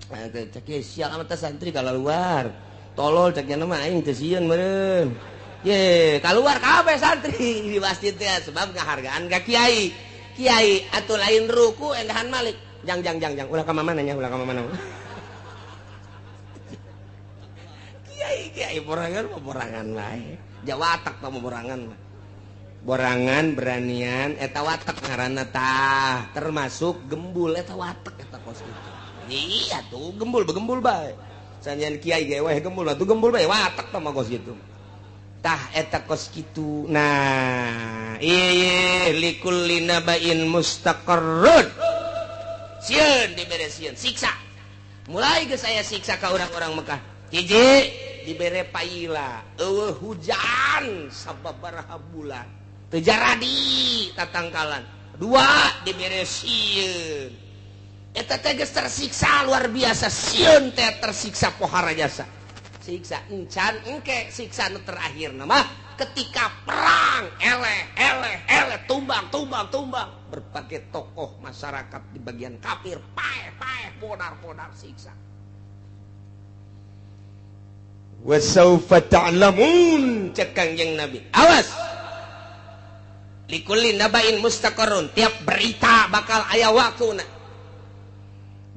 Cak kiai sial amat santri kala luar. Tolol cak nya mah aing teu sieun meureun. Ye, keluar kabeh santri di masjid teh sebab ngahargaan ka kiai. Kiai atuh lain ruku endahan malik. Jang jang jang jang ulah ka mana nya ulah ka mana. Kiai kiai borangan mah borangan wae. Jawatak tah borangan mah. Borangan beranian eta watek ngaranna tah, termasuk gembul eta watek eta kos kitu. Iya tuh gembul begembul bae. Sanjan kiai ge weh gembul atuh gembul bae watek tah mah kos kitu. Tah eta kos kitu. Nah, ieu likulli nabain mustaqarrun. Sieun dibere sieun siksa. Mulai geus aya siksa ka urang-urang Mekah. Hiji dibere paila, eueuh hujan sababaraha bulan. Teu jaradi tatangkalan. Dua dibere sieun. Eta teh geus tersiksa luar biasa, sieun teh tersiksa pohara jasa. Siksa encan engke siksa nu terakhir mah ketika perang eleh eleh eleh tumbang tumbang tumbang berbagai tokoh masyarakat di bagian kafir paeh paeh podar podar siksa. Wa saufa ta'lamun cek Kangjeng Nabi. Awas. Likulli nabain mustaqarrun, tiap berita bakal aya waktuna.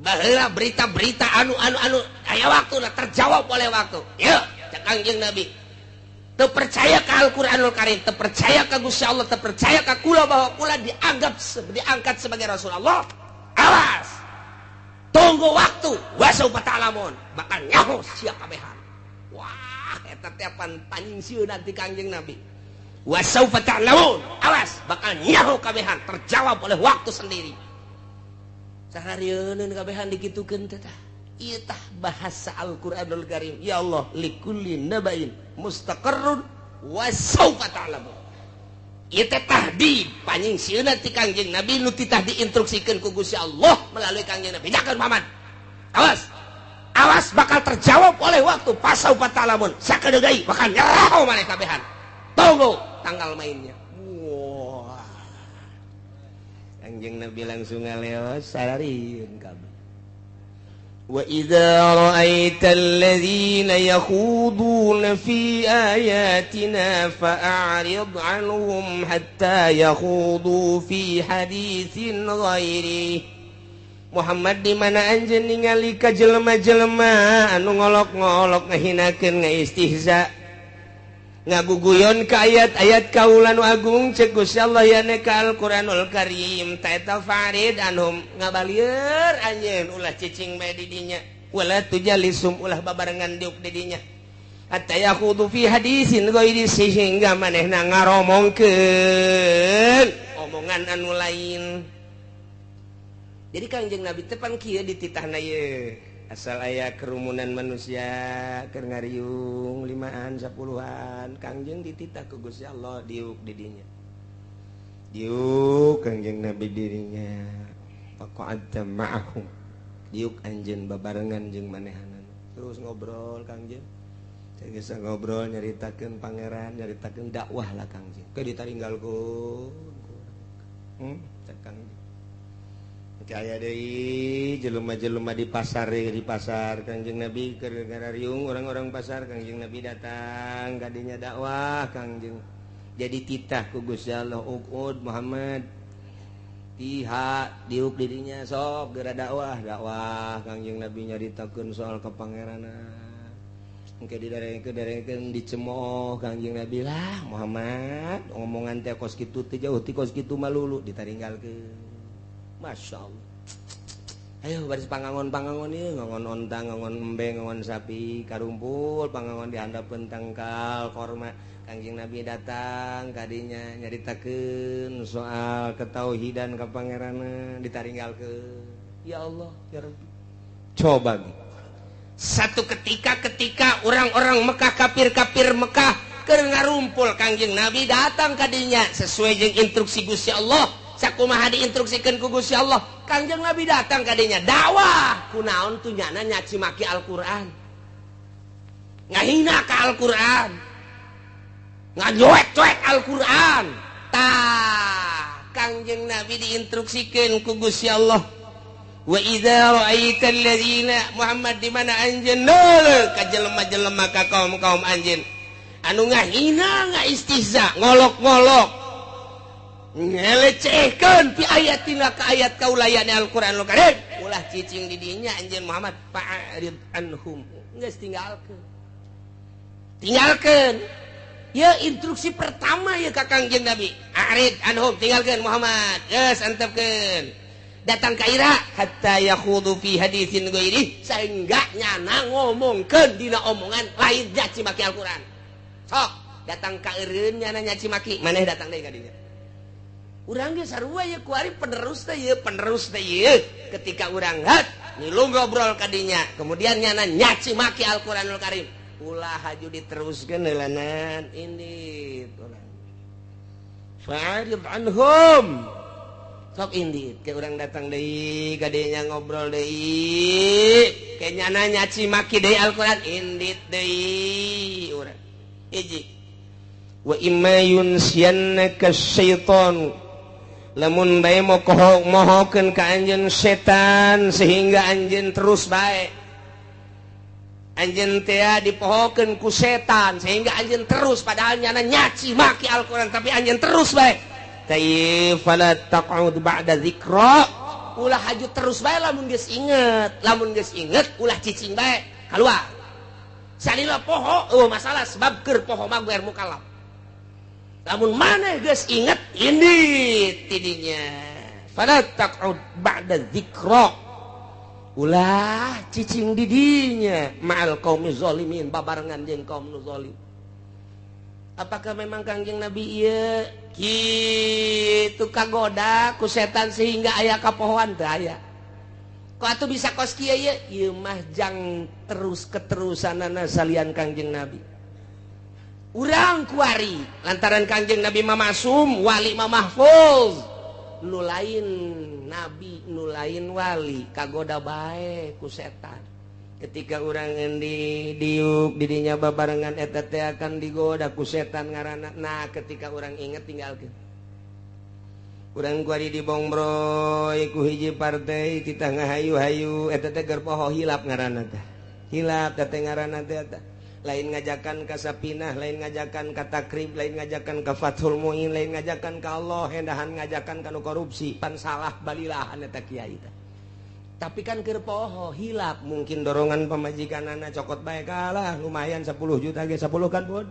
Baheula berita-berita anu anu anu aya waktuna terjawab oleh waktu. Yeuh, cek Kangjeng Nabi. Teu percaya ka Al-Qur'anul Karim, teu percaya ka Gusti Allah, teu percaya ka kula bahwa kula dianggap diangkat sebagai Rasulullah. Awas. Tunggu waktu, wa saufa ta'lamun, bakal nyaho sia kabehan. Wah, eta teh pan panyingsieunan ti Kangjeng Nabi. Wa saufa ta'lamun, awas bakal nyaho kabehan terjawab oleh waktu sendiri. Saharieun kabehan dikitukeun teh tah. Ieu tah bahasa Al-Qur'anul Karim. Ya Allah, likulli nabain mustaqarrun wa saufa ta'lamun. Ieu teh tahdid panyingsieunan ti Kangjeng Nabi nu titah diinstruksikeun ku Gusti Allah melalui Kangjeng Nabi. Bejakeun Muhammad. Awas. Awas bakal terjawab oleh waktu pasaufa ta'lamun. Sakedeui bakal nyeraho maneh kabehan. Tunggu tanggal mainnya. Wah. Kangjeng Nabi langsung ngaleos sararieun kabeh. Wa idza ra'aita alladzina yakhuduna fi ayatina fa'rid 'anhum hatta yakhudu fi haditsin ghairi. Muhammad di mana anjeun ningali ka jelema-jelema anu ngolok-ngolok ngahinakeun ngaistihza ngaguguyon ka ayat-ayat kaula nu agung cek Gusti Allah yane ka Al-Qur'anul Karim ta eta farid anhum ngabalieur anjeun ulah cicing bae di dinya wala tujalisum ulah babarengan diuk di dinya hatta yakhudu fi hadisin ghairi sehingga manehna ngaromongkeun omongan anu lain. Jadi Kangjeng Nabi teh pan kieu dititahna ieu. Asal aya kerumunan manusia keur ngariung 5-an 10-an Kangjeng dititah ku Gusti Allah diuk di dinya. Diuk Kangjeng Nabi dirinya. Faqa'adta ma'ahum. Diuk anjeun babarengan jeung manehanana. Terus ngobrol Kangjeng. Geus ngobrol nyaritakeun pangeran, nyaritakeun dakwah lah Kangjeng. Ke ditaringgalkeun. Cek Kangjeng. Aya deui jelema-jelema di pasar, di pasar Kangjeng Nabi keur ngarariung orang-orang pasar, Kangjeng Nabi datang kadinya dakwah Kangjeng. Jadi titah ku Gusti Allah, uqud Muhammad. Tiha diuk dirinya sok geura dakwah, dakwah Kangjeng Nabi nyaritakeun soal kepangeranan. Engke didarengkeun dicemooh Kangjeng Nabi lah Muhammad omongan teh kos kitu teh jauh ti kos kitu malulu ditaringgalkeun. Masya Allah. Ayo baris pangangon-pangangon ieu ngangon onta, ngangon embe, ngangon sapi karumpul pangangon di handapeun tangkal korma. Kangjeng Nabi datang kadinya nyaritakeun soal ketauhidan kapangeranan ditaringgalkeun. Ya Allah, ya Rabbi. Coba gitu. Satu ketika ketika orang-orang Mekah, kafir-kafir Mekah keur ngarumpul, Kangjeng Nabi datang kadinya sesuai jeung instruksi Gusti Allah. Sakumaha diinstruksikeun ku Gusti Allah, Kangjeng Nabi datang kadinya dakwah. Kunaon tuh nyana nyaci maki Al-Qur'an, ngahina ka Al-Qur'an, ngajoek-joek Al-Qur'an. Tah Kangjeng Nabi diinstruksikeun ku Gusti Allah, wa idza ra'aita alladzina Muhammad di mana anjeun ka jelema-jelema ka kaum-kaum anjeun anu ngahina, ngaistihza, ngolok-ngolok, ngelecehkeun fi ayatina ka ayat kaulayane Al-Qur'anul Karim, ulah cicing di dinya anjeun Muhammad, fa'rid anhum, geus tinggalkeun, tinggalkeun. Ya instruksi pertama ya ka Kangjeng Nabi, a'rid anhum, tinggalkeun Muhammad, geus antepkeun. Datang ka ira hatta yakhudu fi haditsin ghairi, sehingga nyana ngomongkeun dina omongan lain nyaci maki Al-Qur'an. Sok datang ka eureun nyana nyaci maki, maneh datang deui ka dinya. Urang ge sarua ye kuari penerus teh ye, penerus teh ye. Ketika urang hat ngilu ngobrol ka dinya, kemudian nyana nyaci maki Al-Qur'anul Karim, ulah haju diteruskeun heulanan indit urang. Fa'rid anhum. Sok indit ke urang datang deui ka dinya ngobrol deui, ke nyana nyaci maki deui Al-Qur'an, indit deui urang. Hiji. Wa imma yunsiyannaka syaitan, lamun bae mohokeun ka anjeun setan sehingga anjeun terus bae, anjeun teh dipohokeun ku setan sehingga anjeun terus, padahal nyana nyaci maki Al-Qur'an tapi anjeun terus bae. Tayyib fala taq'ud ba'da dzikra, ulah haju terus bae lamun geus inget, lamun geus inget ulah cicing bae kaluar. Salila poho eueuh masalah sebab keur poho mah geus mukallaf. Lamun maneh geus inget indit tidinya. Fala taq'ud ba'da dzikra, ulah cicing di dinya ma'al qaumi zalimin, babarengan jeung kaum nu zalim. Apakah memang Kangjeng Nabi ieu kitu kagoda ku setan sehingga aya kapohoan? Teu aya. Kok atuh bisa kos kieu ieu? Ieu mah jang terus keterusanana salian Kangjeng Nabi. Urang kuari lantaran Kangjeng Nabi mah masum, wali mah mahfuz. Nu lain nabi, nu lain wali kagoda bae ku setan. Ketika urang endi diuk didinya babarengan eta teh akan digoda ku setan ngaranna. Nah, ketika urang inget tinggalkeun. Urang kuari dibongbroy ku hiji partai titah ngahayu-hayu eta teh keur poho hilap ngaranna teh. Hilap teh ngaranna teh eta. Lain ngajakan ka Sapinah, lain ngajakan ka Takrib, lain ngajakan ka Fathul Muin, lain ngajakan ka Allah, hendahan ngajakan ka nu korupsi, pan salah balilahan eta kiai teh. Tapi kan keur poho hilap, mungkin dorongan pamajikanana cokot bae kalah lumayan 10 juta ge, 10 kan bud?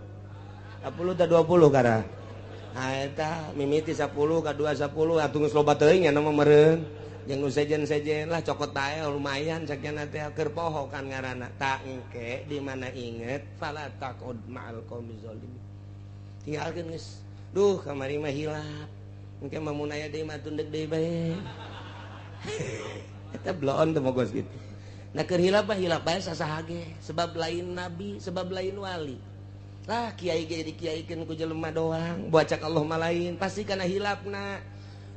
10 ta 20 kara. Ah eta mimiti 10 ka 2 10 atuh geus loba teuing nya mah meureun. Jeung nu sejen-sejen lah cokot bae lumayan sakiana teh keur poho kan ngaranna. Tak engke di mana inget fala taqud ma'al qaumi zalimin. Tinggalkeun geus. Duh kamari mah hilap. Engke mah mun aya deui mah tundek deui bae. Eta bloon teu mogos gitu. Nah keur hilap mah hilap bae sasaha ge, sebab lain nabi, sebab lain wali. Lah kiai ge dikiaikeun ku jelema doang, bacak Allah mah lain, pasti kana hilapna.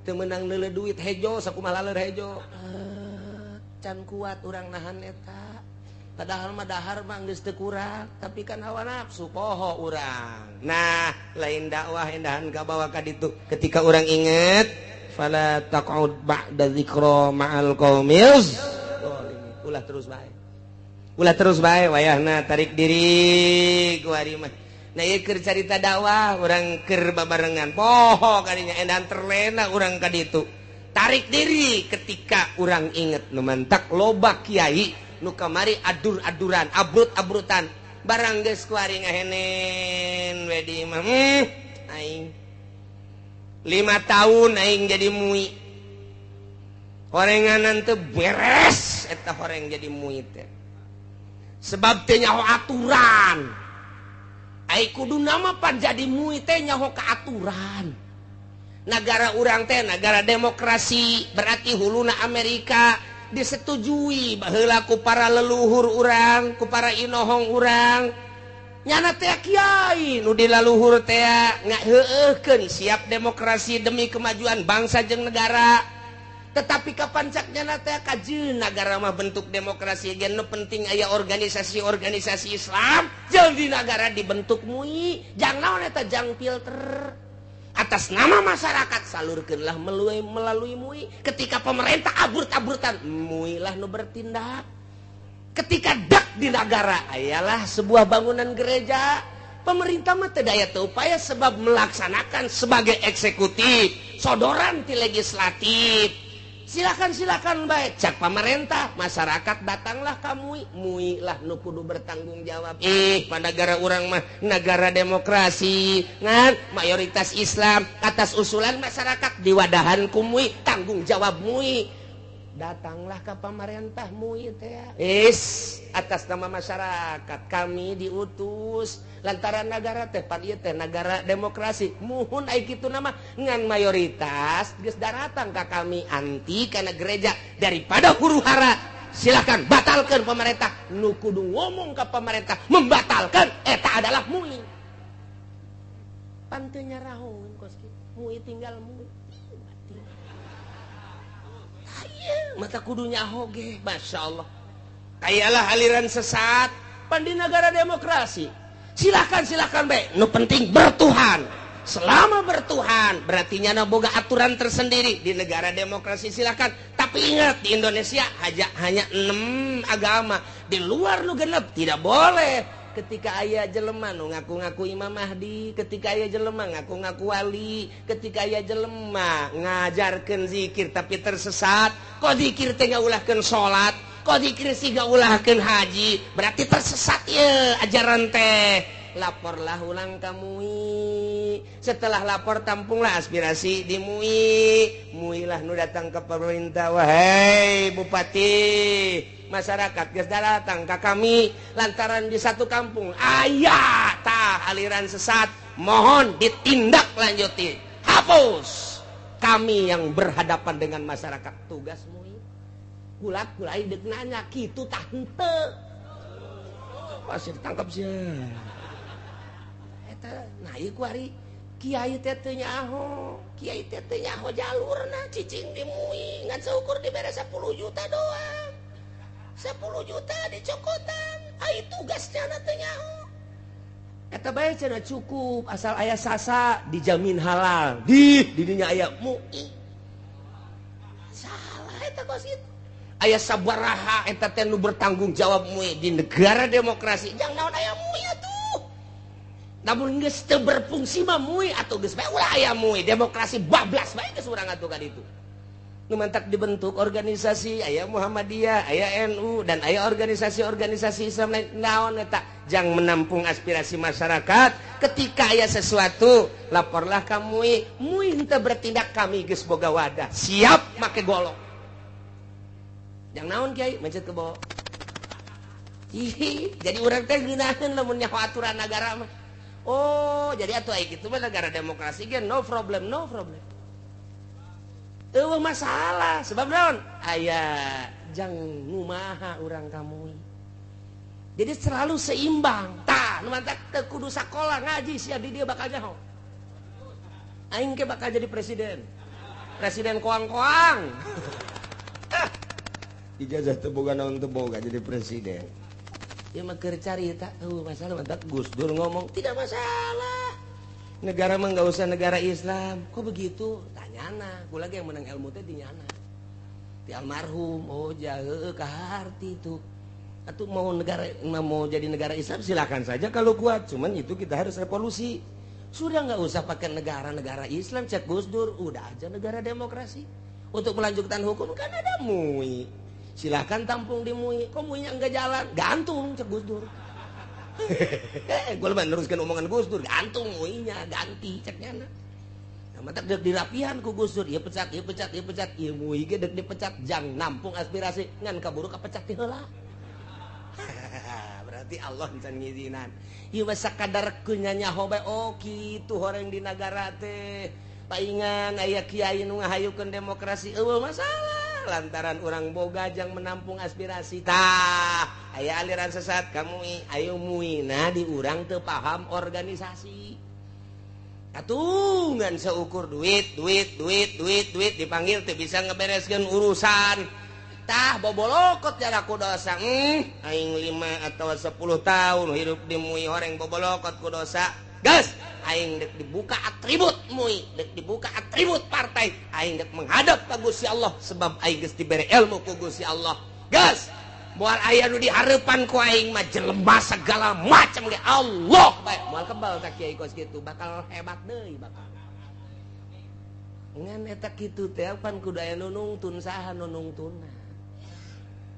Teu meunang neuleuh duit hejo sakumaha laleur hejo. Can kuat urang nahan eta. Padahal mah dahar mah geus teu kurang, tapi kan hawa nafsu poho urang. Nah, lain dakwah endahan kabawa ka ditu. Ketika urang inget, fala taq'ud ba'da dzikra ma'al qaumil zalimin. Ulah terus bae. Ulah terus bae wayahna tarik diri ku ari mah. Nah, ieu keur carita dakwah, urang keur babarengan. Poho kadinya endahan terlena urang ka ditu. Tarik diri ketika urang inget nu mantak loba kiai nu kamari adur-aduran, abrut-abrutan. Barang geus ku ari ngahenen we di imah. Aing 5 tahun aing jadi mui. Horenganan teu beres eta horeng jadi mui teh. Sebab teu nyaho aturan. Ai kudu nama pan jadi mui teh nyaho ka aturan. Nagara urang teh nagara demokrasi, berarti huluna Amerika disetujui baheula ku para leluhur urang, ku para inohong urang. Nyana teh kiai nu di leluhur teh ngaheueuhkeun siap demokrasi demi kemajuan bangsa jeung negara. Tetapi kapan cak nyana teh kajeun nagara mah bentuk demokrasi ge nu penting aya organisasi-organisasi Islam jeung di nagara dibentuk MUI. Jang naon eta jang filter. Atas nama masyarakat salurkeunlah melalui MUI. Ketika pemerintah abur-aburtan, MUI lah nu bertindak. Ketika dak di negara ayalah sebuah bangunan gereja, pemerintah mah teu daya teu upaya sebab melaksanakan sebagai eksekutif, sodoran ti legislatif. Silakan baik cak pemerintah, masyarakat datanglah ka MUI, MUI lah nu kudu bertanggung jawab. Pada negara urang mah negara demokrasi, ngan mayoritas Islam, atas usulan masyarakat diwadahan ku MUI, tanggung jawab MUI. Datanglah ke pemerintah MUI teh. Atas nama masyarakat kami diutus lantaran negara teh pan ieu teh negara demokrasi. Muhun ai kitu nama ngan mayoritas geus daratang ka kami anti kana gereja daripada huru hara. Silakan batalkan pemerintah. Nu kudu ngomong ka pemerintah membatalkan eta adalah MUI. Pan teu nyarahoeun kos kitu. MUI tinggal MUI. Mata kudunya hoge, Masya Allah. Kayalah aliran sesat pan di negara demokrasi. Silakan baik. Nu penting bertuhan. Selama bertuhan berarti nyana boga aturan tersendiri di negara demokrasi silakan. Tapi ingat di Indonesia hanya 6 agama. Di luar nu genep tidak boleh. Ketika aya jelema nu ngaku-ngaku Imam Mahdi, ketika aya jelema ngaku-ngaku wali, ketika aya jelema ngajarkeun zikir tapi tersesat, kok zikir teh ngaulahkeun salat, kok zikir sih ngaulahkeun haji, berarti tersesat ye ajaran teh. Laporlah ulang ka MUI. Setelah lapor tampunglah aspirasi di MUI. MUI lah nu datang ke pemerintah, wahai bupati, masyarakat geus datang ka kami lantaran di satu kampung aya tah aliran sesat, mohon ditindak lanjuti, hapus. Kami yang berhadapan dengan masyarakat, tugas MUI. Kulak-kulai deuk nanya kitu tah henteu. Pasti ditangkap sia. Eta nah ieu ku ari kiai teh teu nyaho, kiai teh teu nyaho jalurna cicing di MUI ngan saukur dibere 10 juta doang. 10 juta dicokotan, ai tugasnya na teu nyaho. Eta bae cenah cukup asal aya sasa dijamin halal. Di dinya aya MUI. Salah eta kos kitu. Aya sabaraha eta teh nu bertanggung jawab MUI di negara demokrasi. Jang naon aya MUI atuh. Namun geus teu berfungsi mah MUI atuh geus bae ulah aya MUI, demokrasi bablas bae geus urang atuh ka ditu. Nu mantak dibentuk organisasi aya Muhammadiyah, aya NU dan aya organisasi-organisasi Islam lain. Naon eta jang menampung aspirasi masyarakat. Ketika aya sesuatu laporlah ka MUI, MUI henteu bertindak, kami geus boga wadah, siap make golok. Jang naon kiai mencet ke bawah. Jadi urang teh ngeunaheun lamun nyaho aturan nagara mah. Oh, jadi atuh ai kitu mah negara demokrasi ge no problem, no problem. Eueuh masalah sebab naon? Aya jang ngumaha urang ka MUI. Jadi selalu seimbang. Tah, nu mantak teu kudu sakola ngaji sia di dieu bakal nyaho. Aing ke bakal jadi presiden. Presiden koang-koang. Ijazah teu boga naon teu boga jadi presiden. Ieu mah keur carita, masalah mantap Gus Dur ngomong tidak masalah. Negara mah enggak usah negara Islam. Kok begitu? Tanyana, gua lagi yang menang ilmu teh di nyana. Di almarhum, oh jahe kaharti itu. Atau mau negara mau jadi negara Islam silakan saja kalau kuat, cuman itu kita harus revolusi. Sudah nggak usah pakai negara-negara Islam, cek Gus Dur, udah aja negara demokrasi. Untuk melanjutkan hukum kan ada MUI. Silahkan tampung di MUI. Kok MUI-nya enggak jalan? Gantung, cek Gus Dur. Gue lebih meneruskan omongan Gus Dur, gantung MUI-nya, ganti ceknya. Nah, mantap dek dirapihan ku Gus Dur, ieu pecat, ieu pecat, ieu pecat, ieu MUI ge dek dipecat, jang nampung aspirasi ngan kaburu kapecat ti heula. Berarti Allah encan ngizinan. Ieu mah sakadar kunyanyaho bae, oh kitu horeng di nagara teh. Paingan aya kiai nu ngahayukeun demokrasi, eueuh masalah. Lantaran orang boga jang menampung aspirasi tah aya aliran sesat ka MUI, ayo MUI nah di urang teu paham organisasi atuh ngan seukur duit duit duit duit duit dipanggil teu bisa ngebereskeun urusan tah bobolokot jarak ku dosa. Aing 5 atau 10 tahun hidup di MUI horeng bobolokot ku dosa. Gas aing dek dibuka atribut MUI, dek dibuka atribut partai, aing dek menghadap ka Gusti Allah sebab aing geus dibere ilmu ku Gusti Allah. Gas moal aya nu dihareupan ku aing mah jelema segala macam ge Allah bae moal kebal ka kiai kos kitu bakal hebat deui bakal. Ngan eta kitu teh pan kudu aya nu nungtun, saha nu nungtunna.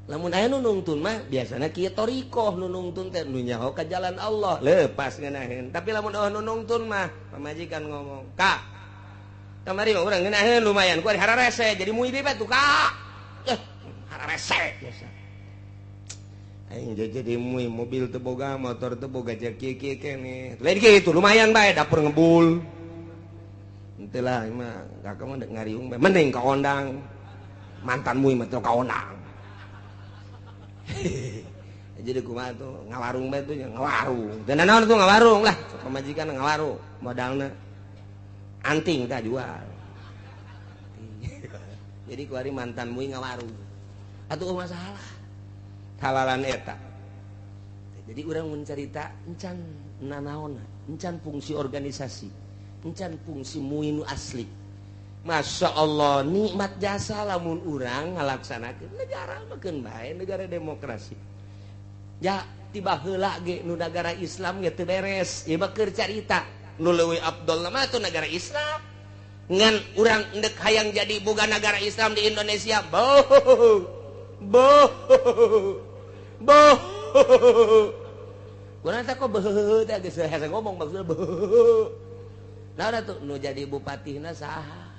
Lamun aya nu nungtun mah biasana kieu thoriqoh nu nungtun teh nu nyaho ka jalan Allah lepas ngeunaheun. Tapi lamun eueuh nu nungtun mah pamajikan ngomong, "Kak, kamari mah urang ngeunaheun lumayan ku ari hararese jadi MUI bae tuh, Kak." Hararese biasa. Aing jadi MUI mobil teu boga, motor teu boga jeung kieu-kieu keneh. Lain kitu lumayan bae dapur ngebul. Henteu lah mah kakak mah dek ngariung bae mending ka ondang. Mantan MUI mah teu ka ondang. Jadi kumaha tuh ngawarung bae tuh ngawarung. Dan naon tuh ngawarung lah, pamajikan ngawarung, modalna anting tah jual. Jadi kuari mantan MUI ngawarung. Atuh masalah. Halalan eta. Jadi urang mun carita encan nanaonna, encan fungsi organisasi, encan fungsi MUI nu asli. Masya Allah nikmat jasa lamun urang ngalaksanakeun negara mah keun bae negara demokrasi. Ya tiba heula ge nu negara Islam ge teu beres. Ieu mah keur carita nu leuwih afdol mah tuh negara Islam. Ngan urang endek hayang jadi boga negara Islam di Indonesia. Boh. Boh. Boh. Urang teh kok beuh teh geus hese ngomong maksudna beuh. Nah tuh nu jadi bupatihna saha?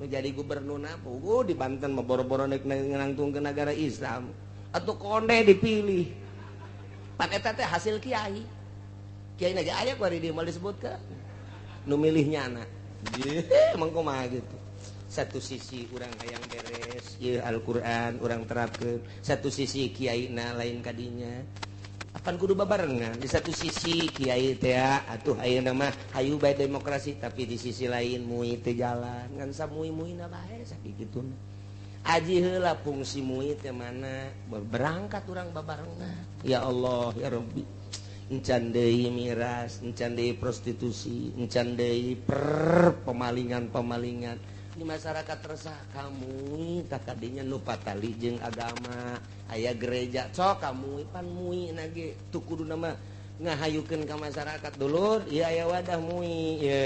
Nu jadi gubernurna puguh di Banten mah boro-boro nek nangtung ke negara Islam atau konde dipilih. Pan eta teh hasil kiai. Kiai na ge aya ku ari dieu moal disebutkeun. Nu milih nyana. Emang kumaha gitu. Satu sisi urang hayang beres ieu Al-Qur'an urang terapkeun, satu sisi kiaina lain kadinya. Apan kudu babarengan. Di satu sisi kiai teh atuh ayeuna mah hayu bae demokrasi, tapi di sisi lain MUI teu jalan ngan samui-muina bae sakituna. Aji heula fungsi MUI teh mana berangkat urang babarengan. Ya Allah ya Rabbi, encan deui miras, encan deui prostitusi, encan deui pemalingan-pemalingan di masyarakat resah kamu tak kadinya nu patali jeung agama aya gereja sok kamu pan MUI nage tuh kudu nama ngahayukeun ka masyarakat dulur ieu aya wadah MUI ye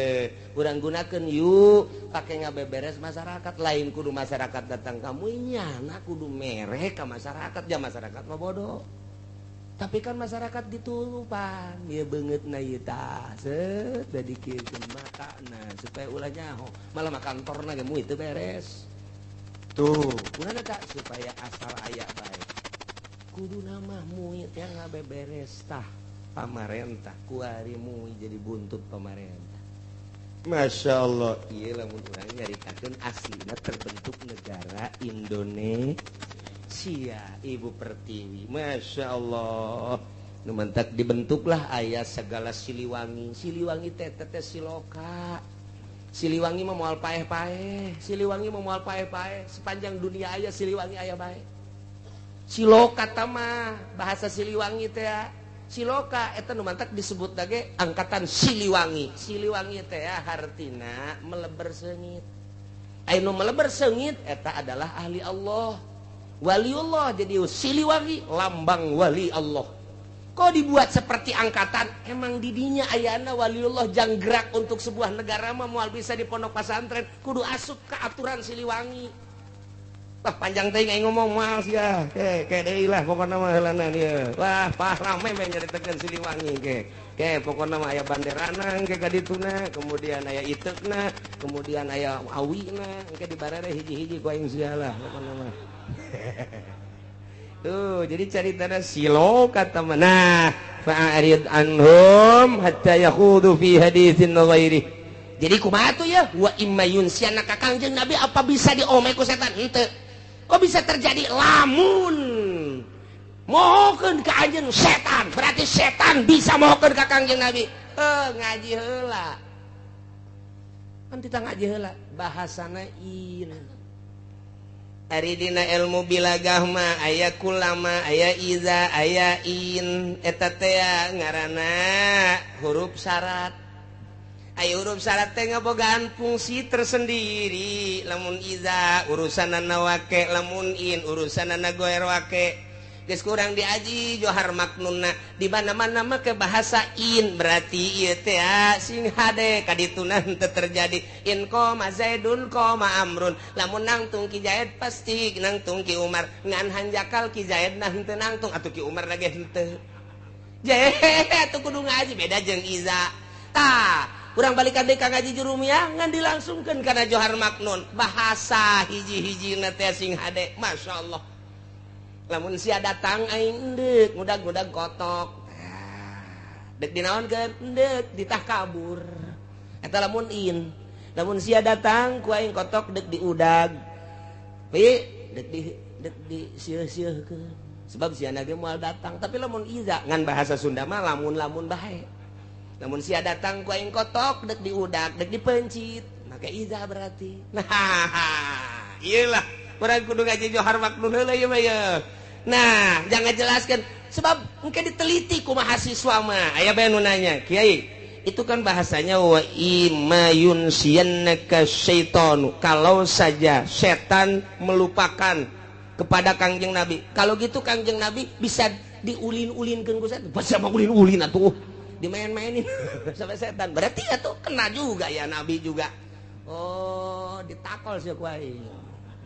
urang gunakeun yuk pake ngabeberes masyarakat lain kudu masyarakat datang ka MUI nyana kudu mere ka masyarakat ja masyarakat mah bodoh. Tapi kan masyarakat ditulupan ieu beungeutna ieu tah set da dikiekeun matana supaya ulah nyaho malah mah kantorna ge MUI teu beres. Tuh, kunaon eta supaya asal aya bae. Kuduna mah MUI teh ngabeberes tah pamarentah kuari MUI jadi buntut pamarentah. Masya Allah, ieu lamun urang nyaritakeun aslina terbentuk negara Indonesia Ibu Pertiwi. Masya Allah, nu mantak dibentuklah aya segala Siliwangi. Siliwangi teh teh siloka. Siliwangi mah moal paeh-paeh, Siliwangi mah moal paeh-paeh, sepanjang dunia aya Siliwangi aya bae. Siloka mah bahasa Siliwangi teh ya. Siloka eta nu mantak disebut lagi angkatan Siliwangi. Siliwangi teh ya, hartina meleber seungit. Aya nu meleber seungit eta adalah ahli Allah, waliullah. Jadi Siliwangi lambang wali Allah. Kok dibuat seperti angkatan? Emang didinya ayana waliullah jang gerak untuk sebuah negara mah moal bisa di pondok pesantren, kudu asup ke aturan Siliwangi. Wah, panjang teh aing ngomong moal sia. Ke ke deui lah pokona mah heulana ieu. Wah, pah rame bae nyaritakeun Siliwangi ke. Ke pokona mah aya banderana engke ka dituna, kemudian aya iteukna, kemudian aya awina, engke dibarere hiji-hiji ku aing sia lah pokona mah. Tuh, jadi caritana silo kata mana? Fa'arid anhum hatta yakhudu fi haditsin ghairi. Jadi kumaha tuh ya? Wa imma yunsiyanaka Kangjeng Nabi apa bisa diome ku setan? Henteu. Kok bisa terjadi lamun mohokeun ka anjeun setan? Berarti setan bisa mohokeun ka Kangjeng Nabi. Ngaji heula. Kan kita ngaji heula bahasana in. Ari dina ilmu bilagah mah aya kulama, aya iza, aya in. Eta teh ngaranna huruf syarat. Aya huruf syarat teh ngabogaan fungsi tersendiri. Lamun iza urusanana wake, lamun in urusanana goer wake. Geus kurang diaji Johar Maknunna di mana-mana make bahasa in, berarti ieu teh sing hade kadituna henteu terjadi. In qoma Zaidun qoma Amrun, lamun nangtung Ki Zaid pasti nangtung Ki Umar, ngan hanjakal Ki Zaid nah henteu nangtung atuh Ki Umar lagi henteu. Jehe atuh kudu ngaji beda jeung iza. Tah, urang balikan deui ka ngaji Jurumiyah ngan dilangsungkeun kana Johar Maknun. Bahasa hiji-hijina teh sing hade, masyaallah. Lamun sia datang aing deuk ngudag-ngudag kotok. Deuk dinaonkeun? Deuk ditah kabur. Eta lamun in. Lamun sia datang ku aing kotok deuk diudag. Pi deuk di deuk disieuh-sieuhkeun. Sebab sia ge moal datang. Tapi lamun iza ngan bahasa Sunda mah lamun-lamun bae. Lamun sia datang ku aing kotok deuk diudag, deuk dipencit. Make iza berarti. Nah, iyalah urang kudu ngaji Johar Maknun heula ieu mah ye. Nah, jangan jelaskan sebab mungkin diteliti ku mahasiswa mah. Aya bae nu nanya, "Kiai, itu kan bahasanya wa imma yunsiyannaka syaitanu." Kalau saja setan melupakan kepada Kangjeng Nabi. Kalau gitu Kangjeng Nabi bisa diulin-ulinkeun ku setan. Bisa mah ulin-ulin atuh. Dimain-mainin sampai setan. Berarti atuh kena juga ya Nabi juga. Oh, ditakol sih ku aing.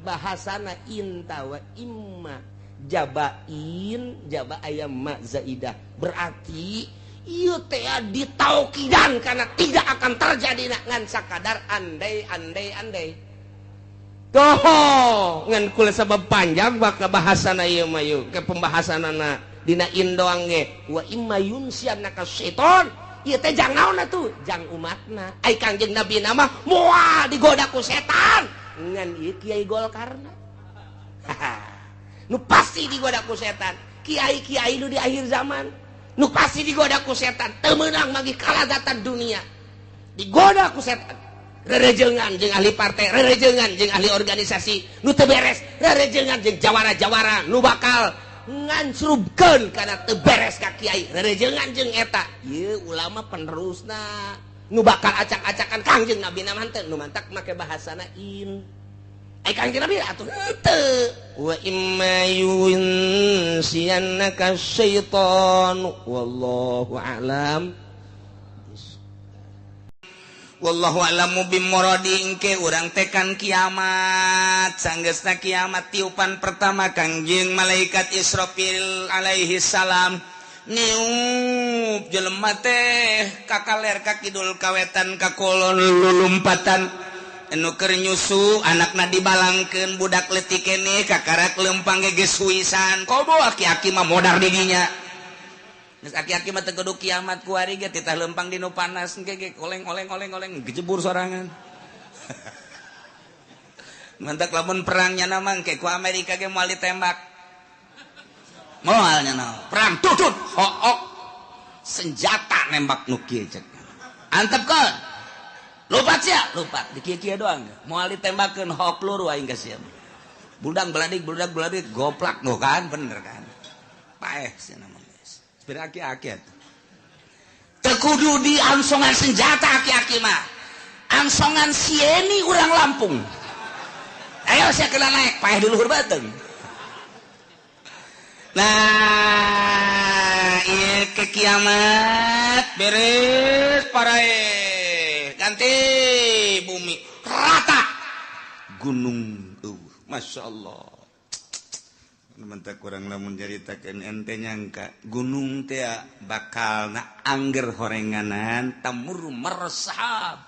Bahasana inta wa imma jabain jaba ayam ma zaidah, berarti ieu teh ditaukidan karena tidak akan terjadi ngan sakadar andai andai andai. Toh ngan kula sabab panjang bakal bahasana ieu mah ieu ke pembahasanana dina in doang ge wa imma yunsiyanaka syaiton. Ieu teh jang naon atuh jang umatna. Ai Kangjeng Nabi nama moal digoda ku setan ngan ieu kiai Golkarna. Nu pasti digoda ku setan. Kiai-kiai nu di akhir zaman nu pasti digoda ku setan, teu meunang magi kalazatan dunia. Digoda ku setan. Rerejengan jeung ahli partai, rerejengan jeung ahli organisasi nu teu beres, rerejengan jeung jawara-jawara nu bakal ngancrubkeun kana teu beres ka kiai, rerejengan jeung eta. Ieu ulama penerusna nu bakal acak-acakan Kangjeng Nabi na mah nu mantak make bahasana in. Ai Kangjeng Nabi atuh henteu. Wa imma yunsiyannaka syaitan wallahu a'lam. Wallahu a'lamu bimuradi. Engke urang tekan kiamat, sanggeusna kiamat tiupan pertama Kangjeng malaikat Israfil alaihi salam niup jelema teh kakaler ka kidul kawetan ka kolon lulumpatan. Anu keur nyusu anakna dibalangkeun budak leutik keneh kakarak lempang ge geus huisan. Komo aki-aki mah modar didinya. Geus aki-aki mah teu kudu kiamat kuari ge titah lempang dinu panas engke ge oleng oleng oleng oleng gejebur sorangan. Mantak lamun perangnya mah engke ku Amerika ge moal ditembak. Moal nya perang tutut hook senjata nembak nu kieu cek. Antepkeun. Lupat sia, lupat. Di kieu-kieu doang. Moal ditembakeun hok peluru aing ka sia. Buldang beladik buldang beladik goplak no kan bener kan. Paeh cenah mah geus. Sepira aki-aki atuh. Teu kudu diangsongan senjata aki-aki mah. Angsongan sieni urang Lampung. Ayo sia kena naik paeh di luhur beuteung. Nah, ieu ke kiamat beres parae. Ganti bumi rata. Gunung Masya Allah. Mentak kurang lamun caritakeun ente nyangka gunung teh bakal na angger horenganan tamur mersahab.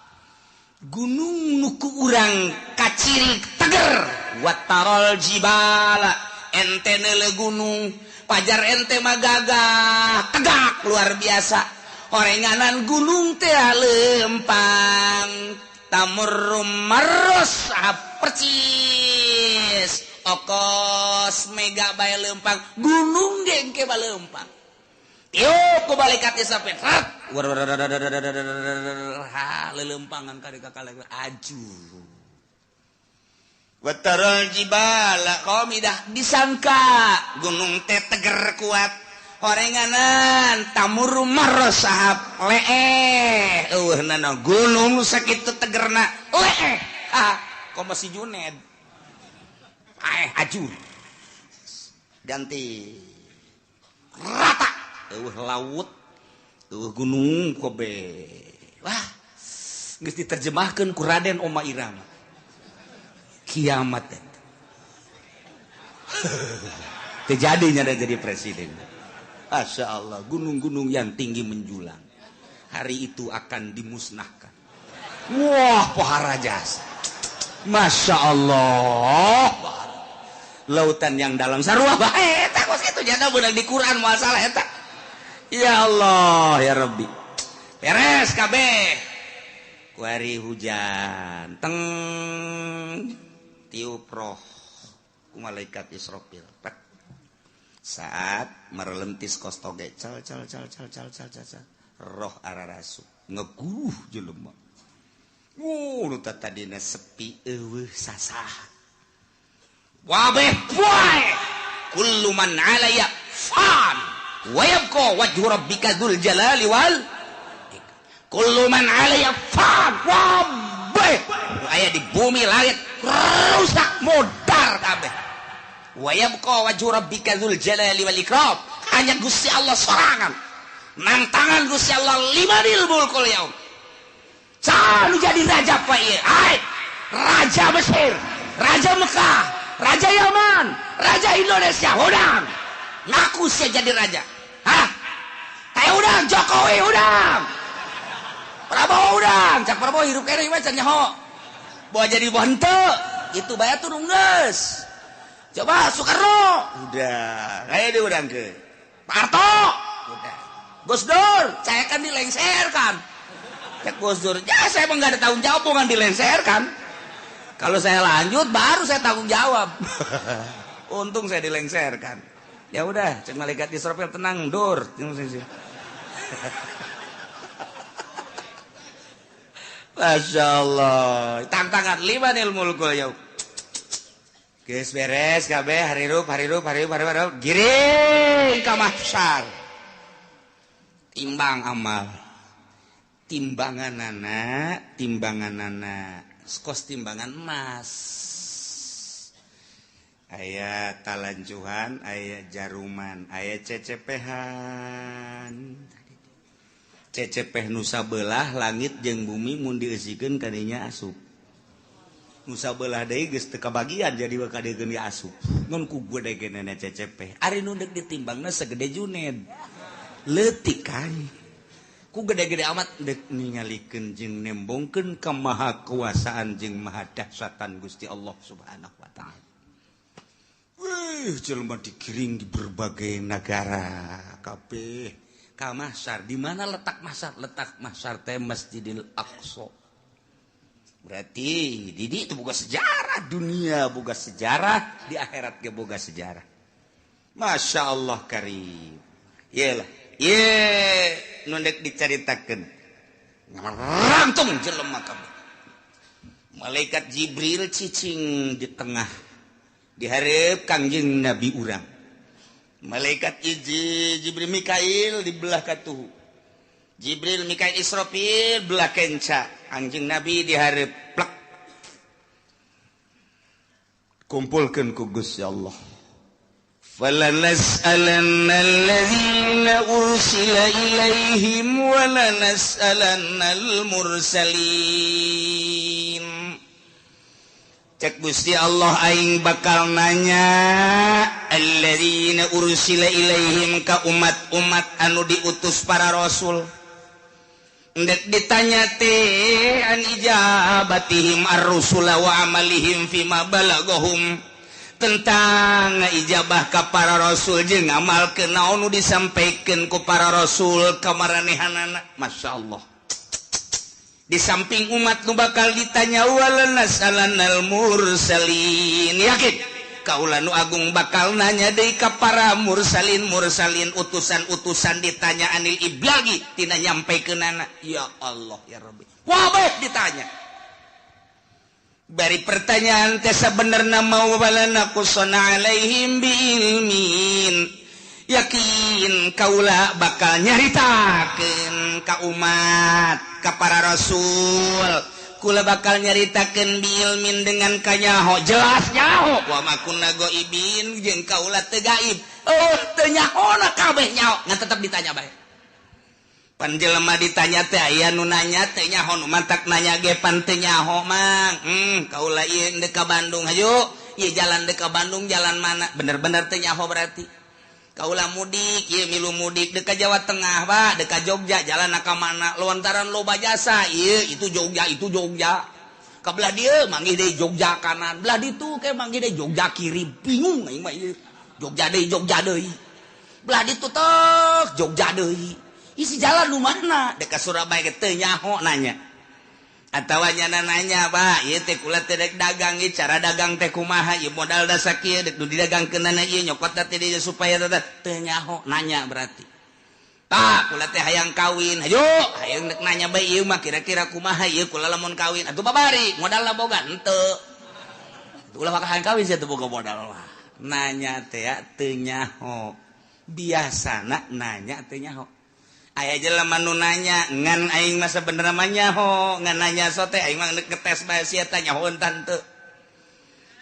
Gunung nu ku urang kaciri teger watarol jibala ente neule gunung pajar ente mah gagah tegak luar biasa horenganan gunung teh lempang tamur mersahab percis okos mega bae lempang gunung ge engke balempang tiup ku malaikat Israfil rat ha lelempangan ka kakak aju watarul jibala qamidah disangka gunung teh teger kuat horenganan tamur marosahab leeh eueuhnana gunung sakitu tegerna leeh ah komo si Juned ajur ganti rata eueuh laut eueuh gunung kobe wah geus diterjemahkeun ku Raden Oma Irama kiamat eta teu jadinya da jadi presiden. Masya Allah, gunung-gunung yang tinggi menjulang hari itu akan dimusnahkan. Wah pohara jasa. Masya Allah, lautan yang dalam sarua bae eta kos kitu jana beunang di Quran moal salah eta. Ya Allah ya Rabbi. Beres kabeh. Kuari hujan teng tiup roh ku malaikat Israfil. Pek. Saat merelentis kos toge cal cal cal cal cal cal cal roh ararasu ngeguh jelema. Nu tadina sepi eueuh sasah. Wabeh poe kullu man 'alayya fan wa yabqa wajhu rabbika dzul jalali wal kullu man 'alayya fan. Wabeh aya di bumi langit rusak modar kabeh. Wa yabqa wajhu rabbika dzul jalali wal ikram. Hanya Gusti Allah sorangan. Nang tangan Gusti Allah limanil mulkul yaum. Selalu jadi raja pak ieu. Hai, raja Mesir, raja Mekah, raja Yaman, raja Indonesia. Udang, ngaku saya jadi raja. Hah? Kayak udang, Jokowi udang, Prabowo udang. Cak Prabowo hirup kene mah can nyaho. Bawa jadi henteu, itu bae turun geus. Coba Soekarno, udah, kayak diudang ke. Pak Harto, udah. Gus Dur, saya kan dilengserkan. Cek Gus Dur, ya saya emang gak ada tanggung jawab, bukan dilengserkan. Kalau saya lanjut, baru saya tanggung jawab. Untung saya dilengserkan. Ya udah, cek malaikat Israfil tenang, Dur. Masya Allah, tantangan limanil mulkul yaum. Geus beres kabeh harirup harirup harirup harirup giring ka mahsyar. Timbang amal. Timbanganana, timbanganana, kos timbangan emas. Aya talanjuhan, aya jaruman, aya cecepehan. Cecepeh nu sabelah langit jeung bumi mun dieusikeun kadinya asup. Nu sabelah deui geus teu kabagian jadi bakal dieun asup. Ngan ku gede-gedena cecepeh. Ari nu deuk ditimbangna segede Juned. Leutik kan. Ku gede-gede amat dek ningalikeun jeung nembongkeun kemahakuasaan jeung maha dahsyatan Gusti Allah Subhanahu wa taala. Wih, jelema digiring di berbagai negara kabeh ka mahsyar. Di mana letak mahsyar? Letak mahsyar teh Masjidil Aqsa. Berarti di itu boga sejarah dunia, boga sejarah di akhirat ge boga sejarah. Masya Allah karim. Iyalah. Ye, nu dek dicaritakeun. Ngarangtung jelema kabeh. Malaikat Jibril cicing di tengah Dihareup Kangjeng Nabi urang. Malaikat hiji Jibril Mikail di belah katuhu. Jibril Mikail Israfil belah kenca. Kangjeng Nabi dihareup plek. Kumpulkeun ku Gusti Allah. فَلَنَسْأَلَنَّ الَّذِينَ أُرْسِلَ إِلَيْهِمْ وَلَنَسْأَلَنَّ الْمُرْسَلِينَ. Cek Gusti Allah aing bakal nanya alladzina ursila ilaihim ka umat-umat anu diutus para rasul. Ndek ditanya teh an ijabatihim ar-rusula wa amalihim fima balagahum, tentang ijabah ka para rasul jeung ngamalkeun naon nu disampaikeun ku para rasul ka maranehanana. Masya Allah. Di samping umat nu bakal ditanya walanas'alannal mursalin, yakin kaula nu agung bakal nanya deui ka para mursalin mursalin utusan-utusan ditanya anil iblagi tina nyampaikeunana. Ya Allah ya Rabbi, wabeh ditanya. Bari pertanyaan teh sabenerna mau walana qusana alaihim biilmin, yakin kaula bakal nyaritakeun ka umat ka para rasul, kula bakal nyaritakeun biilmin dengan kanyaho jelas nyaho wa ma kunna ghaibin jeung kaula teu gaib, oh teu nyahona kabeh nyaho ngan tetep ditanya bae. Pan jelema ditanya teh aya nu nanya teh nyaho nu mantak nanya ge pan teu nyaho mang. Kaula ieu deuk ka Bandung hayu, ieu jalan deuk ka Bandung jalan mana? Bener-bener teu nyaho berarti. Kaula mudik ieu milu mudik deuk ka Jawa Tengah Pak, deuk ka Jogja jalan ka mana? Lontaran loba jasa ieu itu Jogja itu Jogja. Ka belah dieu manggih deui Jogja kanan, belah ditu ke manggih deui Jogja kiri, bingung aing mah ieu. Jogja deui Jogja deui. Belah ditu tek Jogja deui. Isi jalan lu mana? Deka Surabaya teu nyaho nanya. Atawa nyana nanya, Pak, ieu teh kula teh rek dagang ieu cara dagang teh kumaha? Ieu modal da sakieu dek nu didagangkeunana ieu nyokot teh dieu supaya teu nyaho nanya berarti. Pak, kula teh hayang kawin. Hayu, hayang dek nanya bae ieu mah kira-kira kumaha ieu kula lamun kawin. Atuh babari, modalna boga henteu. Ulah maka hayang kawin sia teu boga modal lah. Nanya teh teu nyaho. Biasana nanya teu nyaho. Aya jelema nu nanya ngan aing mah sabenerna mah nyaho, ngan nanya sote aing mah ngetes bae sia teh nyaho tante.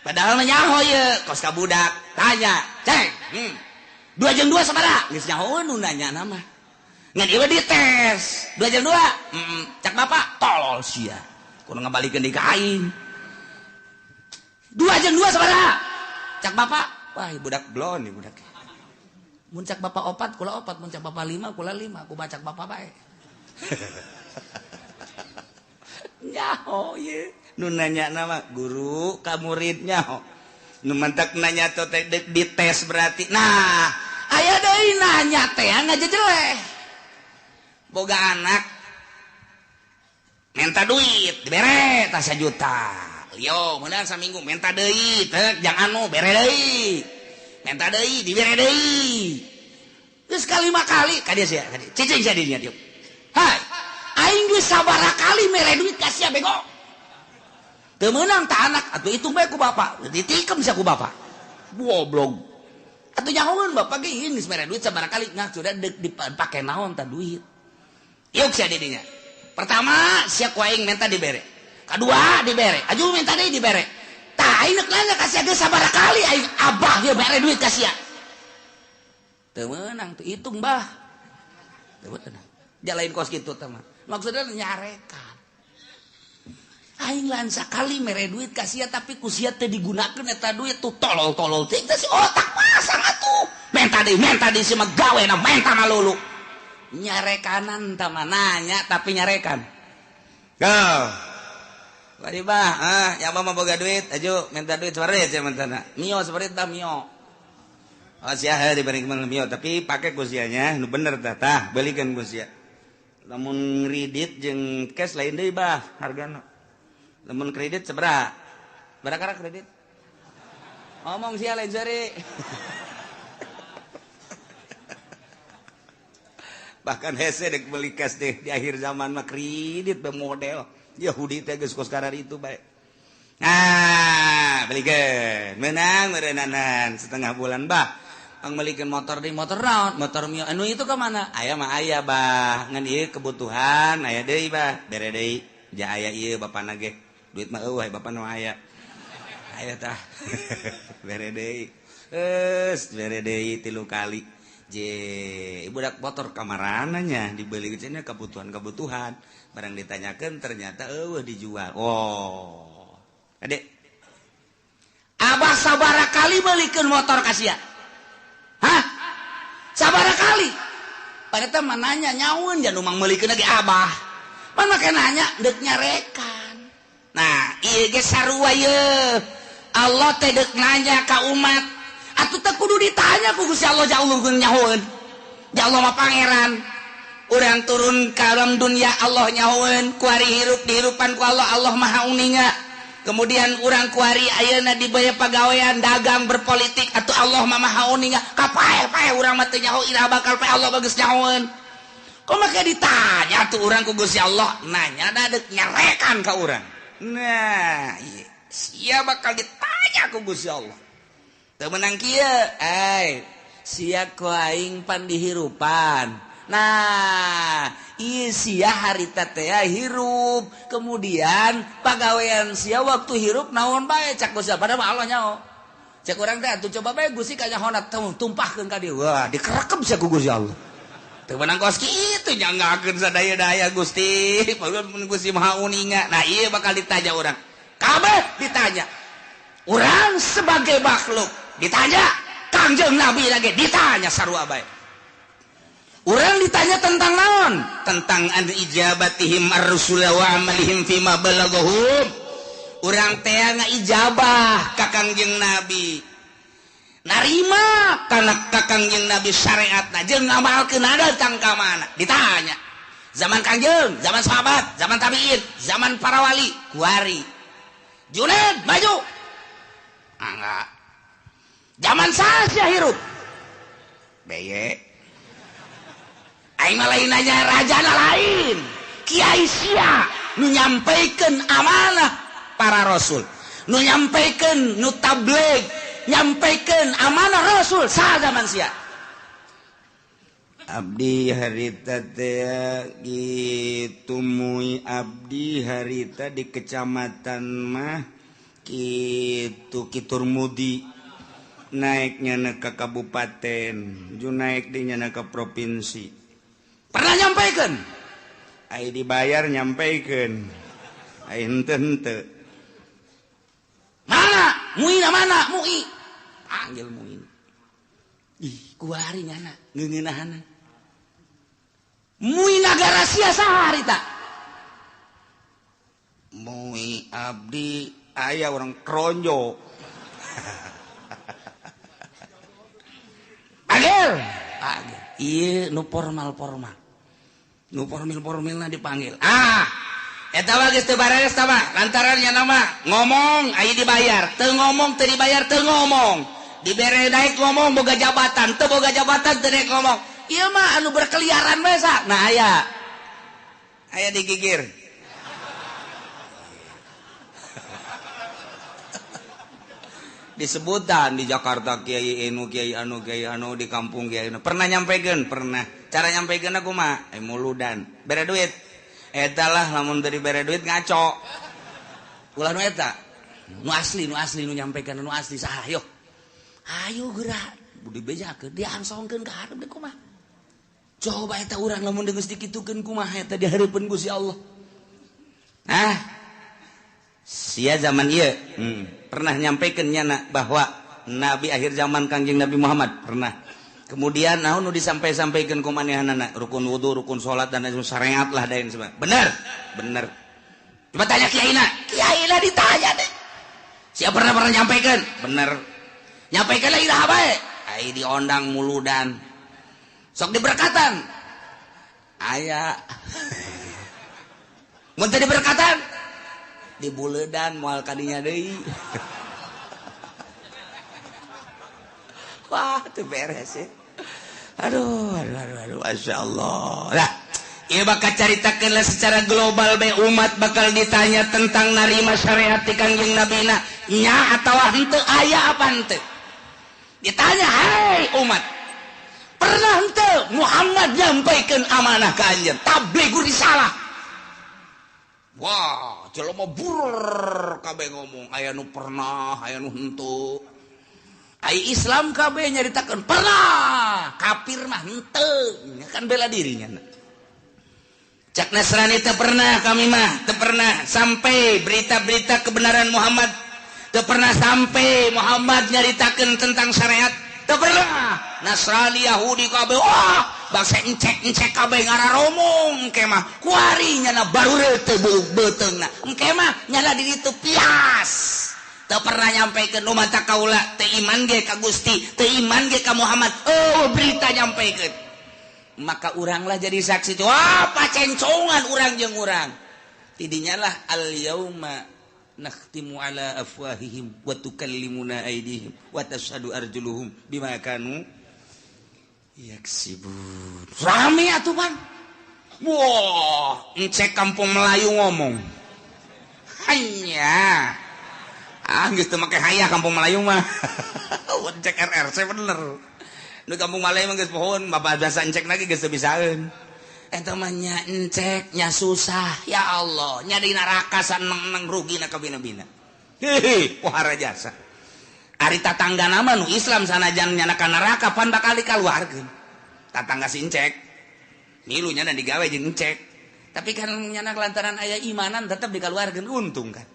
Padahal mah nyaho ieu kos ka budak, tanya, "Ceng, 2 jeung 2 sabaraha?" Geus nyaho nu nanya na mah. Ngan ieu dites, 2 jeung 2. Cak bapak, tolol sia. Kudu ngabalikeun deui ka aing. 2 jeung 2 sabaraha? Cak bapak, wah budak blon ieu budak. Mun cak bapak opat, kula opat, mun cak bapak lima, kula lima, ku bacak bapak bae. Nyaho ye, nu nanya nama guru ka murid nyaho. Nu mantak nanya teh dites berarti. Nah, aya deui nanya teh ngajejeleh. Boga anak minta duit, dibere tah 1 juta. Lio, meunang saminggu minta deui, teh jang anu bere deui. Minta deui, dibere deui. Geus kalima kali ka dieu sia, ka dieu. Cicing sia dinya dieu. Hai, aing geus sabaraha kali mere duit ka sia bego. Teu meunang ta anak, atuh hitung bae ku bapak. Ditikem sia ku bapak. Goblok. Atuh nyahoeun bapak ge geus mere duit sabaraha kali, nah sudah dipake naon ta duit. Yuk sia di dinya. Pertama sia ku aing minta dibere. Kadua dibere, aju minta deui dibere. Tah aing neuk nanya ka sia geus sabaraha kali aing abah ieu mere duit ka sia. Teu meunang tuh hitung bah. Teu meunang. Jalain kos kitu teh mah. Maksudna nyarekan. Aing lain sakali mere duit ka sia tapi ku sia teu digunakeun eta duit tuh tolol-tolol teh si otak pasang atuh. Menta deui si mah gawena menta malulu. Nyarekanan tah mah nanya tapi nyarekan. Go. Bari bah, ya mah boga duit, aju minta duit separit sia mentana. Mio separit tah mio. Oh sia heuh diberi mio tapi pake ku sianya nu bener tah tah belikeun ku sia. Lamun kredit jeung cash lain deui bah hargana. Lamun kredit sabaraha? Barakara kredit? Ngomong sia lain sore. Bahkan hese dek beli cash deh di akhir zaman mah kredit be model Yahudi teh geus kos karar itu bae. Nah, belikeun meunang meureunnanan setengah bulan bah pangmelikeun motor di motor naon motor mio anu itu ka mana aya mah aya bah ngan ieu kebutuhan aya deui bah bere deui ja aya ieu bapana ge duit mah eueuh bapana mah aya aya tah bere deui geus bere deui 3 kali je budak motor kamarananya dibeli cenah kebutuhan-kebutuhan barang ditanyakeun ternyata eueuh dijual. Oh adek abah sabara kali belikeun motor ka sia? Hah? Sabara kali? Pada mah nanya nyaun jangan umang melikeun lagi abah. Mana make nanya deuk nyarekan. Nah, ieu ge sarua ye. Allah teh deuk nanya ka umat. Atuh teh kudu ditanya ku Gusti Allah jauh nyahoeun. Ya Allah mah pangeran. Urang turun ka alam dunia Allah nyahoeun, kuari hirup dihirupan ku Allah, Allah Maha Uninga. Kemudian urang kuari ayeuna dibaya pagawean dagang berpolitik atau Allah mah Maha Uninga. Kapae-pae urang mah teu nyaho iraha bakal pae Allah bagus nyahoeun. Kok make ditanya tuh urang ku Gusti Allah, nanya da deuk nyarekan ka urang. Nah, ieu sia bakal ditanya ku Gusti Allah. Teu meunang kieu, ai sia ku aing pan dihirupan. Nah, ieu sia harita teh hirup, kemudian pagawean sia waktu hirup naon bae cak Gusti padahal mah Allah nyaho. Cek urang teh atuh coba bae Gusti ka nyahona tumpahkeun ka dieu. Wah, dikerekep sia ku Gusti Allah. Teu meunang kos kitu nyanggakeun sadaya-daya Gusti, mun Gusti Maha Uninga. Nah, ieu bakal ditanya urang. Kabeh ditanya. Urang sebagai makhluk ditanya, Kangjeng Nabi lagi ditanya sarua bae. Urang ditanya tentang naon? Tentang an ijabatihim ar-rusul wa amalihim fima balaghum. Urang teh ngaijabah ka Kangjeng Nabi. Narima kana ka Kangjeng Nabi syariatna jeung ngamalkeun datang ka mana? Ditanya. Zaman Kangjeng, zaman sahabat, zaman tabiin, zaman para wali, kuari. Junaid maju. Enggak. Zaman saha hirup? Beye. Aing mah lain nanya rajana lain. Kiai sia nu nyampaikan amanah para rasul, nu nyampaikan nu tabligh, nyampaikan amanah rasul saha zaman sia. Abdi harita teh kitu mui abdi harita di kecamatan mah kitu Kiturmudi naiknya ke kabupaten, ju naik di nyana ke provinsi. Pernah nyampaikan? Ai dibayar nyampaikan. Ai henteu henteu. Mana? Muina mana? Mui. Panggil Muin. Ih, kuari nyana ngeungeunahana. Mui nagara sia saha harita? Mui abdi aya orang Kronjo. Panggil. Panggil. Ieu nu formal-formal. Nu formil-formilna dipanggil. Ah, eta mah geus teu bareres tah mah. Lantaran nya nama ngomong aya dibayar, teu ngomong teu dibayar teu ngomong. Dibere naik ngomong boga jabatan, teu boga jabatan teu naik ngomong. Ieu mah anu berkeliaran bae sa. Nah aya. Aya digigir. Disebutan di Jakarta kiai anu kiai anu kiai anu di kampung kiai anu. Pernah nyampekeun? Pernah. Cara nyampekeun aku mah muludan. Bere duit. Eta lah lamun dari bere duit ngaco. Ulah nu eta. Nu asli nu nyampekeun nu asli saha yo. Ayo geura dibejakeun diangsongkeun ka hareup deui kumaha. Coba eta urang lamun geus dikitukeun kumaha eta di hareupeun Gusti Allah. Ah. Sia zaman ieu. Pernah nyampaikan nyana bahwa Nabi akhir zaman Kangjeng Nabi Muhammad pernah. Kemudian naon nu disampai-sampaikeun ku manehanana rukun wudu, rukun salat dan lain syariat lah dain sebagainya. Bener? Bener. Coba tanya kiaina. Kiaina ditanya deh. Siapa pernah nyampaikan? Bener. Nyampaikan lah iraha bae. Ai diondang muludan. Sok diberkatan. Aya. Mun teu diberkatan dibuledan moal kadinya deui. Wah, teu beres ya. Aduh, aduh, aduh, aduh, Masya Allah. Lah, ieu bakal caritakeun lah secara global bae umat bakal ditanya tentang narima syariat ti Kangjeng Nabina. Nya atawa henteu aya apa henteu? Ditanya, "Hei umat, pernah henteu Muhammad nyampaikan amanah ka anjeun? Tablighu risalah." Wah, jelema burur kabeh ngomong, aya nu pernah, aya nu henteu. Ai Islam kabeh nyaritakeun pernah, kafir mah henteu, kan bela dirinya. Cak Nasrani teu pernah, kami mah teu pernah sampai berita-berita kebenaran Muhammad, teu pernah sampai Muhammad nyaritakeun tentang syariat, teu pernah. Nasrani, Yahudi kabeh, wah, bangsa encek-encek kabeh ngararomong engke mah kuari nyana baru teu beuteungna. Engke mah nyana di ditu pias. Teu pernah nyampaikan nu mata kaula teu iman ge ka Gusti, teu iman ge ka Muhammad. Oh, berita nyampaikan. Maka uranglah jadi saksi itu. Wah, pacencongan urang jeung urang. Tidinya lah al yauma nakhtimu ala afwahihim wa tukallimuna aydihim wa tashhadu arjuluhum bima kanu yaksibun. Rame atuh pan. Wah, encek kampung Melayu ngomong. Hanya ah geus teu make hayah kampung Melayu mah. Encek RRC bener. Nu kampung Melayu mah geus pohon, bapak biasa encek lagi geus teu bisaeun. Eta mah nya encek nya susah, ya Allah, nya di neraka saneng-neng rugi na kabina-bina. Hehe, pohara jasa. Ari tatangga nama nu Islam sanajan nyana ka neraka pan bakal dikaluarkeun. Tatangga si encek. Milu nyana digawe jeung encek. Tapi kan nyana lantaran aya imanan tetep dikaluarkeun, untung kan.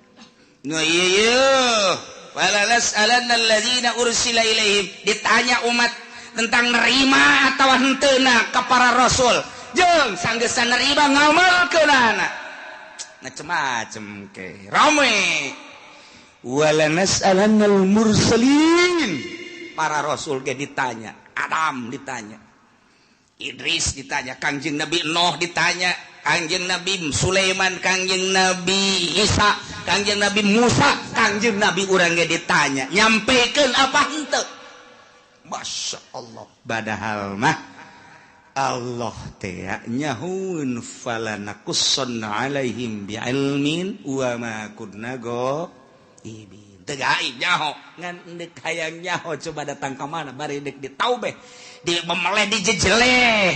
Nu ieu ieu, wala nas'alanna alladzina ursila ilaihim, ditanya umat tentang nerima atau henteuna ka para rasul. Jeung sanggeusna nerima ngamalkeunana. Macem-macem ke. Rame. Wala nas'alannal mursalin. Para rasul ge ditanya, Adam ditanya, Idris ditanya, Kangjeng Nabi Nuh ditanya, Kangjeng Nabi Sulaiman, Kangjeng Nabi Isa, Kangjeng Nabi Musa, Kangjeng Nabi urang ge ditanya, nyampekeun apa henteu? Masya Allah. Padahal mah Allah teh nyahueun falanakussanna alaihim bi'ilmin wa ma kunna ghaibin. Teu gaib nyaho, ngan deuk hayang nyaho coba datang ka mana bari deuk ditaubeh, di memeleh dijejeleh.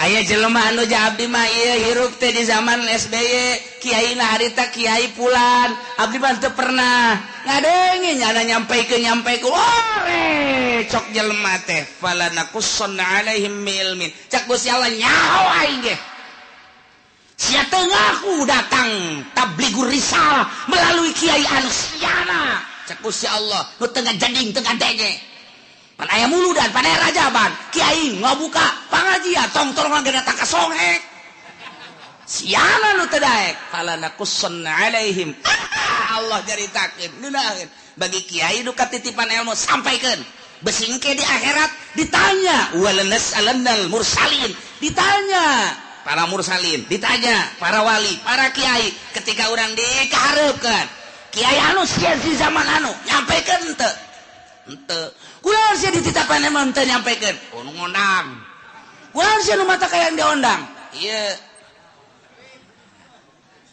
Aya jelema anu abdi mah ieu hirup teh di zaman SBY, kiai na harita kiai pulan, abdi mah teu pernah ngadenge nyana nyampaikeun ore cok jelema teh falanakussanna alaihim bi'ilmin. Cak Gusti Allah nyaho aing ge. Sia teu ngaku datang tablighur risalah melalui kiai anu siana. Cak Gusti Allah nu teu ngajading teu ngadenge. Pan aya muludan, pan aya rajaban, kiai ngabuka pangajian tong-tong ge datang ka songhek. Siana nu teu daek falanakussanna alaihim. Allah caritakeun ngeunaheun bagi kiai nu katitipan ilmu sampaikeun. Besingke di akhirat ditanya walanas'alannal mursalin, ditanya para mursalin, ditanya para wali, para kiai ketika urang dikahareupeun. Kiai anu sia di zaman anu nyampaikan henteu. Henteu. Kunaon sia dititapan emang teu nyampaikan? Oh, nu ngondang. Kunaon sia nu mata kayang diondang? Ieu.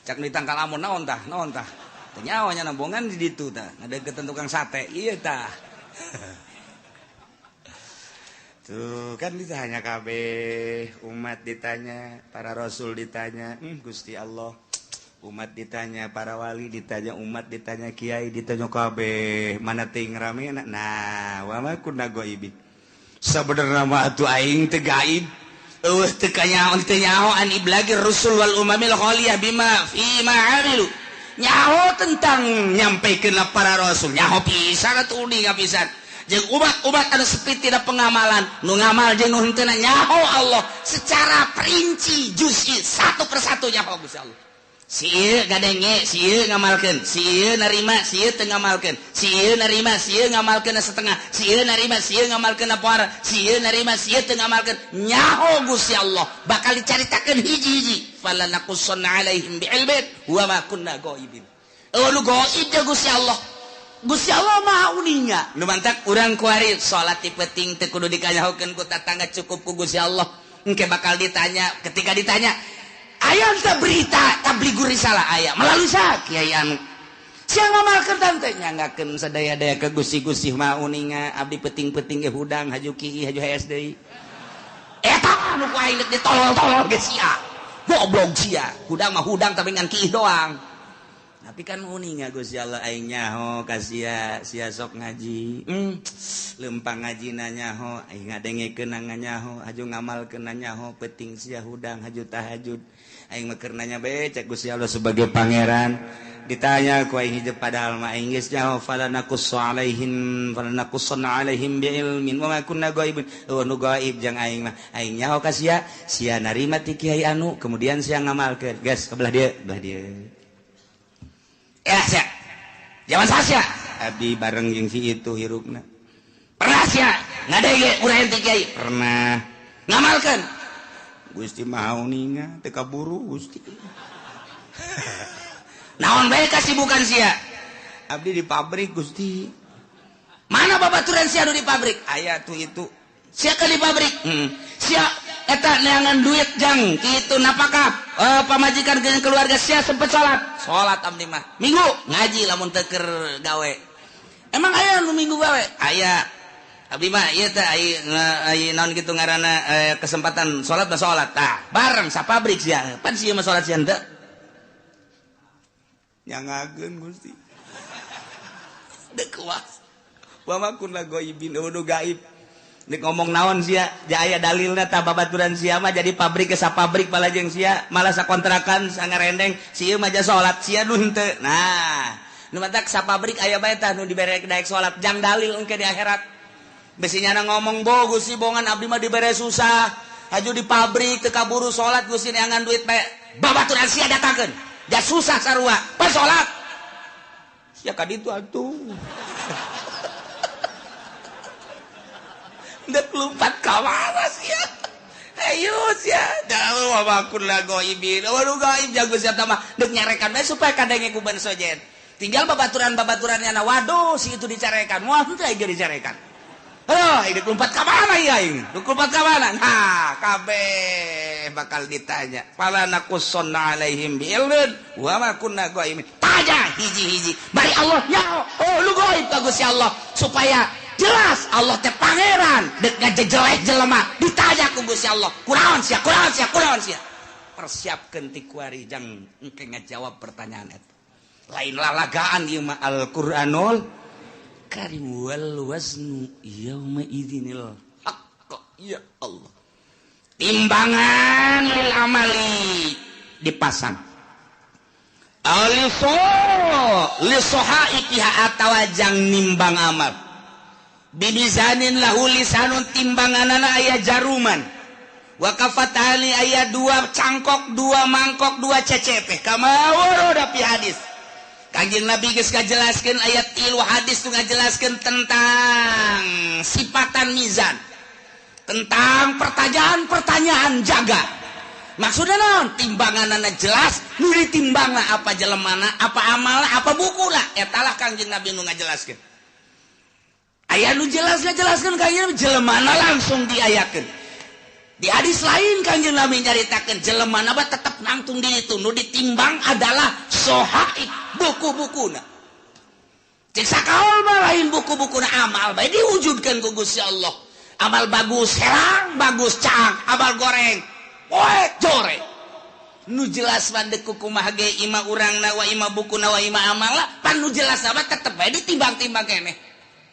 Cak ditangkal amun naon tah? Naon tah? Teu nyaho nya nambongan di ditu tah. Ngadeukeutan tukang sate. Ieu tah. Tuh kan ditanya kabeh, umat ditanya, para rasul ditanya, Gusti Allah. Umat ditanya, para wali ditanya, umat ditanya, kiai ditanya kabeh, mana ting rame nah, wa ma kunna ghaibin. Sabenerna mah atuh aing teu gaib. Eueuh teu kanyaho teu nyaho an iblagir rusul wal umamil khaliyah bima fi ma amilu. Nyaho tentang nyampaikeun para rasul, nyaho pisan atuh uninga pisan. Jeung umat-umat anu sepi tina pengamalan, nu ngamal jeung nu henteu nyaho Allah secara perinci juz'i satu persatu nyaho Gusti Allah. Si ieu gadenge, si ieu ngamalkeun, si ieu narima, si ieu teu ngamalkeun, si ieu narima, si ieu ngamalkeun setengah, si ieu narima, si ieu ngamalkeun poara, si ieu narima, si ieu teu ngamalkeun. Nyaho Gusti Allah bakal dicaritakeun hiji-hiji. Falanakussanna alaihim bi'ilmin wa ma kunna ghaibin. Eueuh nu gaib jeung Gusti Allah. Gusti Allah Maha uninga. Nu mantak urang kuari salat ti peuting teu kudu dikanyahokeun ku tatangga, cukup ku Gusti Allah. Engke bakal ditanya, ketika ditanya aya teu berita tablighur risalah aya melalui sa kiai anu. Sia ngamalkeun tante nyanggakeun sadaya-daya ke gusi-gusi mah uninga abdi peting-peting ge hudang haju kiih haju hees deui. Eta nu ku aing deuk ditolol-tolol ge sia. Goblok sia. Hudang mah hudang tapi ngan kiih doang. Tapi kan uninga Gusti Allah aing nyaho ka sia, sia sok ngaji. Lempang ngajina nyaho, aing ngadengekeun nyaho, haju ngamalkeun nyaho, peting sia hudang haju tahajud. Aing mah keur nanya bae cek Gusti Allah sebagai pangeran. Ditanya ku aing hijab padahal mah aing geus nyaho fala naqussu alaihim fala naqussanna alaihim bi ilmin wa ma kunna ghaibin. Oh nu gaib jang aing mah. Aing nyaho ka sia, sia narima ti kiai anu kemudian sia ngamalkeun. Geus kebelah dieu, belah dieu. Ya sia. Zaman sia. Abdi bareng jeung si itu hirupna. Pernah sia ngadege urang ti kiai? Pernah. Ngamalkeun. Gusti Maha uninga teu kaburu Gusti. Naon bae kasibukan sia? Abdi di pabrik Gusti. Mana babaturan sia nu di pabrik? Aya tuh itu. Sia ke di pabrik? Sia eta neangan duit jang kitu napakah pamajikan jeung keluarga sia sempet salat. Salat abdi mah. Minggu ngaji lamun teu keur gawe. Emang aya nu minggu gawe? Aya. Abdi mah ieu teh ai naon kitu ngaranna kesempatan salat mah salat. Tah, bareng sa pabrik sia. Pan sia mah salat sia henteu. Nyangakeun Gusti. Deuk kuas. Wa ma kunna ghaibin nu gaib. Nek ngomong naon sia, aya dalilna tah babaturan sia mah jadi pabrik ke sapabrik balajeng sia, malah sakontrakan sangarendeng, si ieu mah ja salat sia nu henteu. Nah, nu matak sapabrik aya bae tah nu dibere daek salat jang dalil engke di akhirat. Besi nyana ngomong bo Gusti bongan abdi mah dibere susah, haju di pabrik teu kaburu salat Gusti neangan duit bae. Babaturan sia datangkeun. Ja susah sarua, pas salat. Sia ka ditu atuh. Dek lompat ka mana sia? Ayo sia, dah wa ma kunna ghaibin. Waduh gaib jago sia mah dek nyarekan bae supaya kadenge ku ban sojen. Tinggal babaturan-babaturannya na waduh si itu dicarekan. Wah henteu aing dicarekan. Aduh, dek lompat ka mana ieu aing? Dek lompat ka mana? Nah, kabeh bakal ditanya. Fala naqussanna alaihim bi ilmin wa ma kunna ghaibin. Tanya hiji-hiji. Bari Allah nyaho. Oh lu gaib ka Gusti Allah supaya jelas Allah teh pangeran dek ngajejelek jelema ditanya ku Gusti Allah kunaon sia kunaon sia kunaon sia persiapkeun ti kuari jang engke ngajawab pertanyaan eta lain lalagaan ieu mah Al-Qur'anul Karim wal waznu yauma idzinil haqq. Ya Allah, timbangan lil amali dipasang aliso lisoha ikiha atawa jang nimbang amal bibizanin lahu lisanun timbanganana aya jaruman wa kafatani aya dua cangkok dua mangkok dua cecepe kama warada fi hadis. Kanjeng Nabi geus ngajelaskeun ayat 3 hadis tu ngajelaskeun tentang sifatan mizan, tentang pertanyaan-pertanyaan jaga. Maksudna naon? Timbanganana jelas, nu ditimbangna apa jelemana, apa amalna, apa bukuna. Eta lah Kanjeng Nabi nu ngajelaskeun. Aya nu jelas ngajelaskeun kanjeng jelemana langsung diayakeun. Di hadis lain kanjeng Nabi nyaritakeun jelemana mah tetep nangtung di itu, nu ditimbang adalah sohaib buku-bukuna. Cek sakaol mah lain buku-bukuna amal bae diwujudkeun ku Gusti Allah. Amal bagus herang, bagus caang, amal goreng poek joreng. Nu jelas mah deuk kumaha ge ima urangna wa ima bukuna wa ima amalna, pan nu jelas mah tetep bae ditimbang-timbang keneh.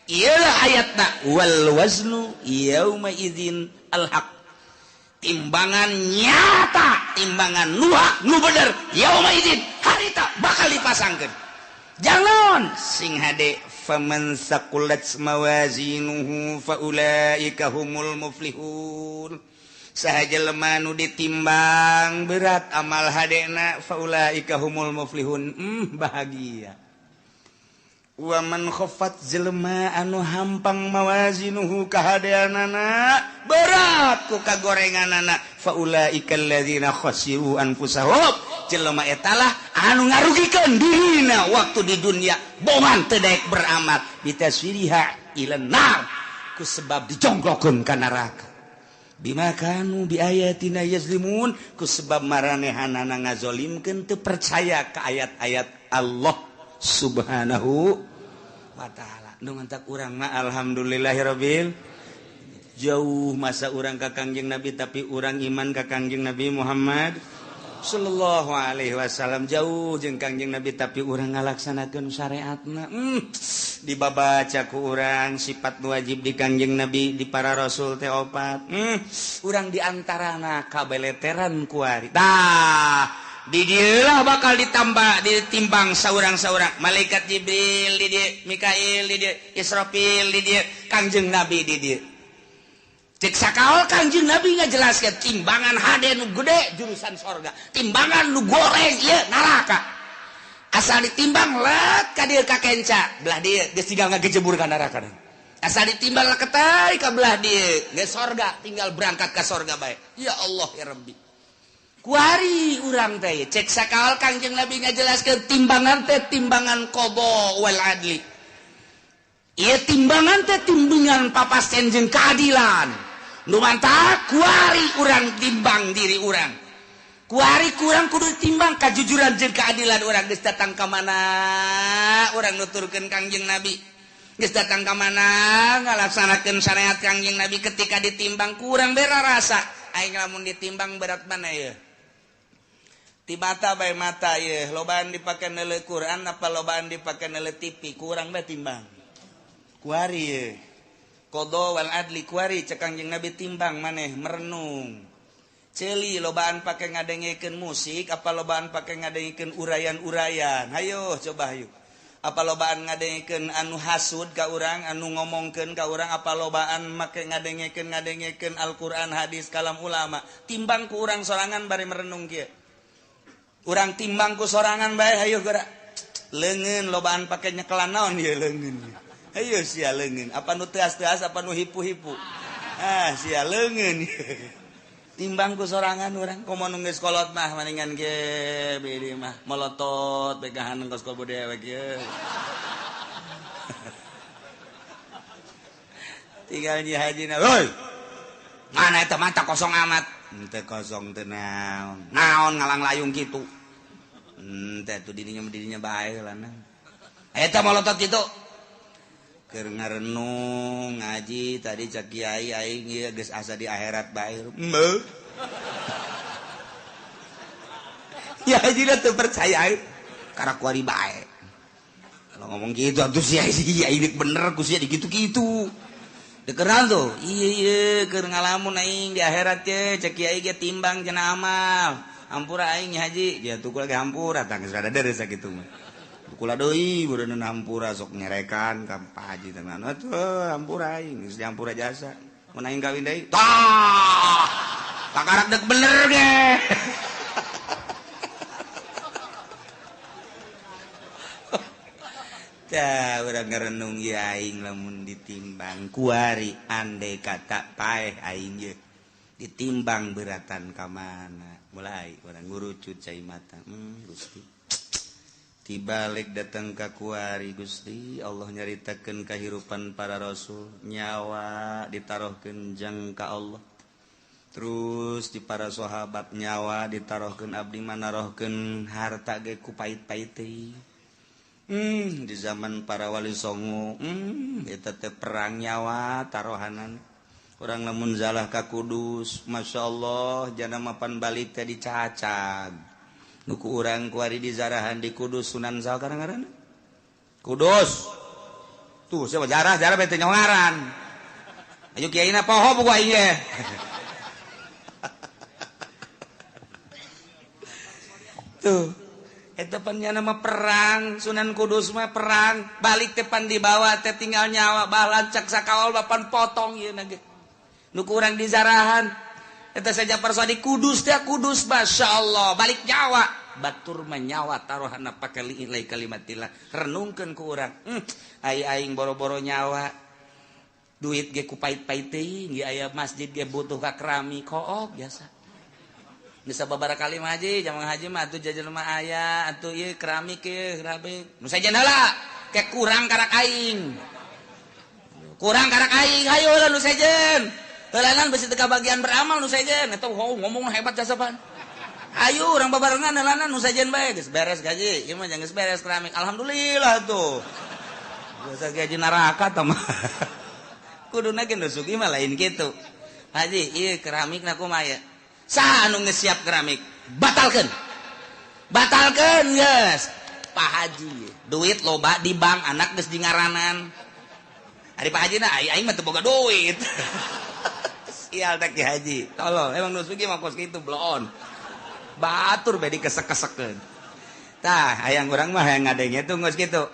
Iyalah ayatna wal waznu yauma idzin al haq. Timbangan nyata, timbangan nu hak nu bener yauma idzin harita bakal dipasangkeun. Jangan sing hade faman saqulat mawazinuhu faulaika humul muflihun. Saha jelema nu ditimbang berat amal hadena faulaika humul muflihun. Bahagia. Wa man khaffat jelema anu hampang mawazinuhu kahadeanana berat ku kagorenganana faulaika alladzina khasiru anfusahum. Jelema eta lah anu ngarugikeun dirina waktu di dunia bongan teu daek beramal bitaswiriha ilan nar ku sebab dijongklokeun ka neraka bima kanu biayatina yazlimun ku sebab maranehanana ngazolimkeun teu percaya ka ayat-ayat Allah. Subhanahu wa ta'ala. Nu mantak urang mah alhamdulillahirabbil jauh masa urang ka Kangjeng Nabi tapi urang iman ka Kangjeng Nabi Muhammad sallallahu alaihi wasallam jauh jeung Kangjeng Nabi tapi urang ngalaksanakeun syariatna. Dibabaca ku urang sifat wajib di Kangjeng Nabi di para rasul teh opat. Urang diantarana kabeleteran kuari. Tah, di dieu bakal ditambah ditimbang saurang-saurang. Malaikat Jibril di dieu, Mikail di dieu, Israfil di dieu, Kangjeng Nabi di dieu. Cek sakaol Kangjeng Nabi ngajelaskeun timbangan hade nu gede jurusan sorga, timbangan nu goreng ieu neraka. Asal ditimbang let ka dieu ka kenca, belah dieu geus tinggal ngagejebur ka neraka. Asal ditimbang leketai ka belah dieu geus sorga, tinggal berangkat ka sorga bae. Ya Allah ya Rabbi. Kuari urang teh cek sakaol Kangjeng Nabi ngajelaskeun timbangan teh timbangan qada wal adli. Ieu timbangan teh timbangan papasten jeung keadilan. Nu mantak kuari urang timbang diri urang. Kuari kurang kudu timbang kajujuran jeung keadilan urang geus datang ka mana urang nuturkeun Kangjeng Nabi. Geus datang ka mana ngalaksanakeun syariat Kangjeng Nabi ketika ditimbang kurang bera rasa. Aing lamun ditimbang berat mana ieu? Ti mata bae mata ieu, lobaan dipake neuleuh Quran apa lobaan dipake neuleuh TV, kurang bae timbang. Kuari ieu. Qada wal adli kuari cek Kangjeng Nabi timbang maneh merenung. Ceuli lobaan pake ngadengekeun musik apa lobaan pake ngadengekeun urayan-urayan. Hayo coba hayu. Apa lobaan ngadengekeun anu hasud ka urang, anu ngomongkeun ka urang, apa lobaan make ngadengekeun Al-Qur'an, hadis, kalam ulama. Timbang ku urang sorangan bari merenung kieu. Urang timbang ku sorangan bae hayu geura. Leungeun lobaan pake nyekelan naon ieu leungeun. Ayo sia leungeun, apa nu teas-teas apa nu hipu-hipu. Ah sia leungeun. Timbang ku sorangan urang komo nu geus kolot mah maningan ge bidi mah molotot begahan kos kobo dewek ye. Tinggal nyi hajina, "Hoi. Mana eta mata kosong amat?" Henteu kosong teu naon. Naon ngalang layung kitu. Henteu atuh dirinya bae lah. Eta molotot kitu. Keur ngarenung ngaji tadi cak kiai aing ieu geus asa di akhirat bae. Heuh. Ya haji teu percaya aing karak kuari bae. Kalau ngomong gitu atuh sia sia ini bener ku sia digitu-gitu. Dikeran tuh. Ieu ieu keur ngalamun aing di akhirat ye cak kiai ge timbang cenah amal. Hampura aing haji, dia tuh lagi hampura tah geus rada deres sakitu mah. Kula deui beureun hampura sok nyerekan ka Pak Haji teh atuh hampura aing geus dihampura jasa mun aing kawin deui tah takarak deuk bener ge. Tah urang ngarenung ieu aing lamun ditimbang kuari andai kata paeh aing ye ditimbang beratan ka mana mulai urang ngurucut cai mata Gusti tibalik datang ka kuari Gusti Allah nyaritakeun kahirupan para rasul nyawa ditarohkeun jang ka Allah terus di para sahabat nyawa ditarohkeun abdi manarohkeun harta ge ku pait-pait teh di zaman para wali songo eta teh perang nyawa tarohanan urang lamun zalah ka Kudus masyaallah jana mapan balik teh dicacag nuku urang kuari di zarahan di Kudus Sunan saha ngaranna Kudus tuh siapa jarah jarah bete nyongaran ayo kiaina poho buku aing ge. Tuh eta pan nya nama perang Sunan Kudus mah perang balik teh pan dibawa teh tinggal nyawa balancak sakaol bapan potong ieu na ge nuku urang di zarahan eta saja persoalan di Kudus teh Kudus masyaallah balik nyawa batur menyawa taruhana pake liilai kalimatillah renungkeun ku urang ai aing boro-boro nyawa duit ge ku pait-pait teuing ge aya masjid ge butuh ka keramik kook biasa bisa babaraha kali mah haji jaman haji mah atuh jajan mah aya atuh ieu keramik ieu keramik nu sejen heula ke kurang karak aing hayu heula nu sejen heulanan besi teu kabagian beramal nu sejen eta ngomong hebat jasa pan Ayo urang babarengan heulana nu sajen bae geus beres gaji. Ieu mah geus beres keramik. Alhamdulillah tuh. Biasa gaji neraka tah mah. Kuduna ge nu sugih mah lain kitu. Haji, ieu keramikna kumaha ya? Saha anu geus siap keramik? Batalkeun. Batalkeun geus. Pak Haji, duit loba di bank, anak geus dingaranan. Ari Pak Haji na aing mah teu boga duit. Sial teh Ki Haji. Tolol, emang nu sugih mah kos kitu bloon. Batur bae dikesek-kesekeun. Tah, hayang urang mah hayang ngadenge tuh geus kitu.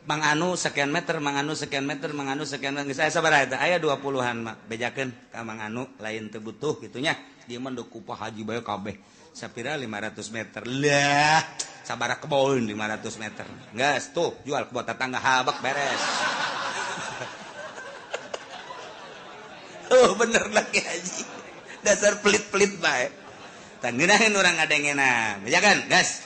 Mang anu sekian meter, mang anu sekian meter, mang anu sekian meter. Geus aya sabaraha eta? Aya 20-an mah. Bejakeun ka mang anu lain teu butuh kitu nya. Ieu mah ku Pak Haji bae kabeh. Sapira 500 meter. Lah, sabaraha kebon 500 meter. Geus tuh jual ke tetangga habak beres. Oh bener lah Ki Haji. Dasar pelit-pelit bae. Tah ngeunaheun urang ngadengena. Bejakeun, geus.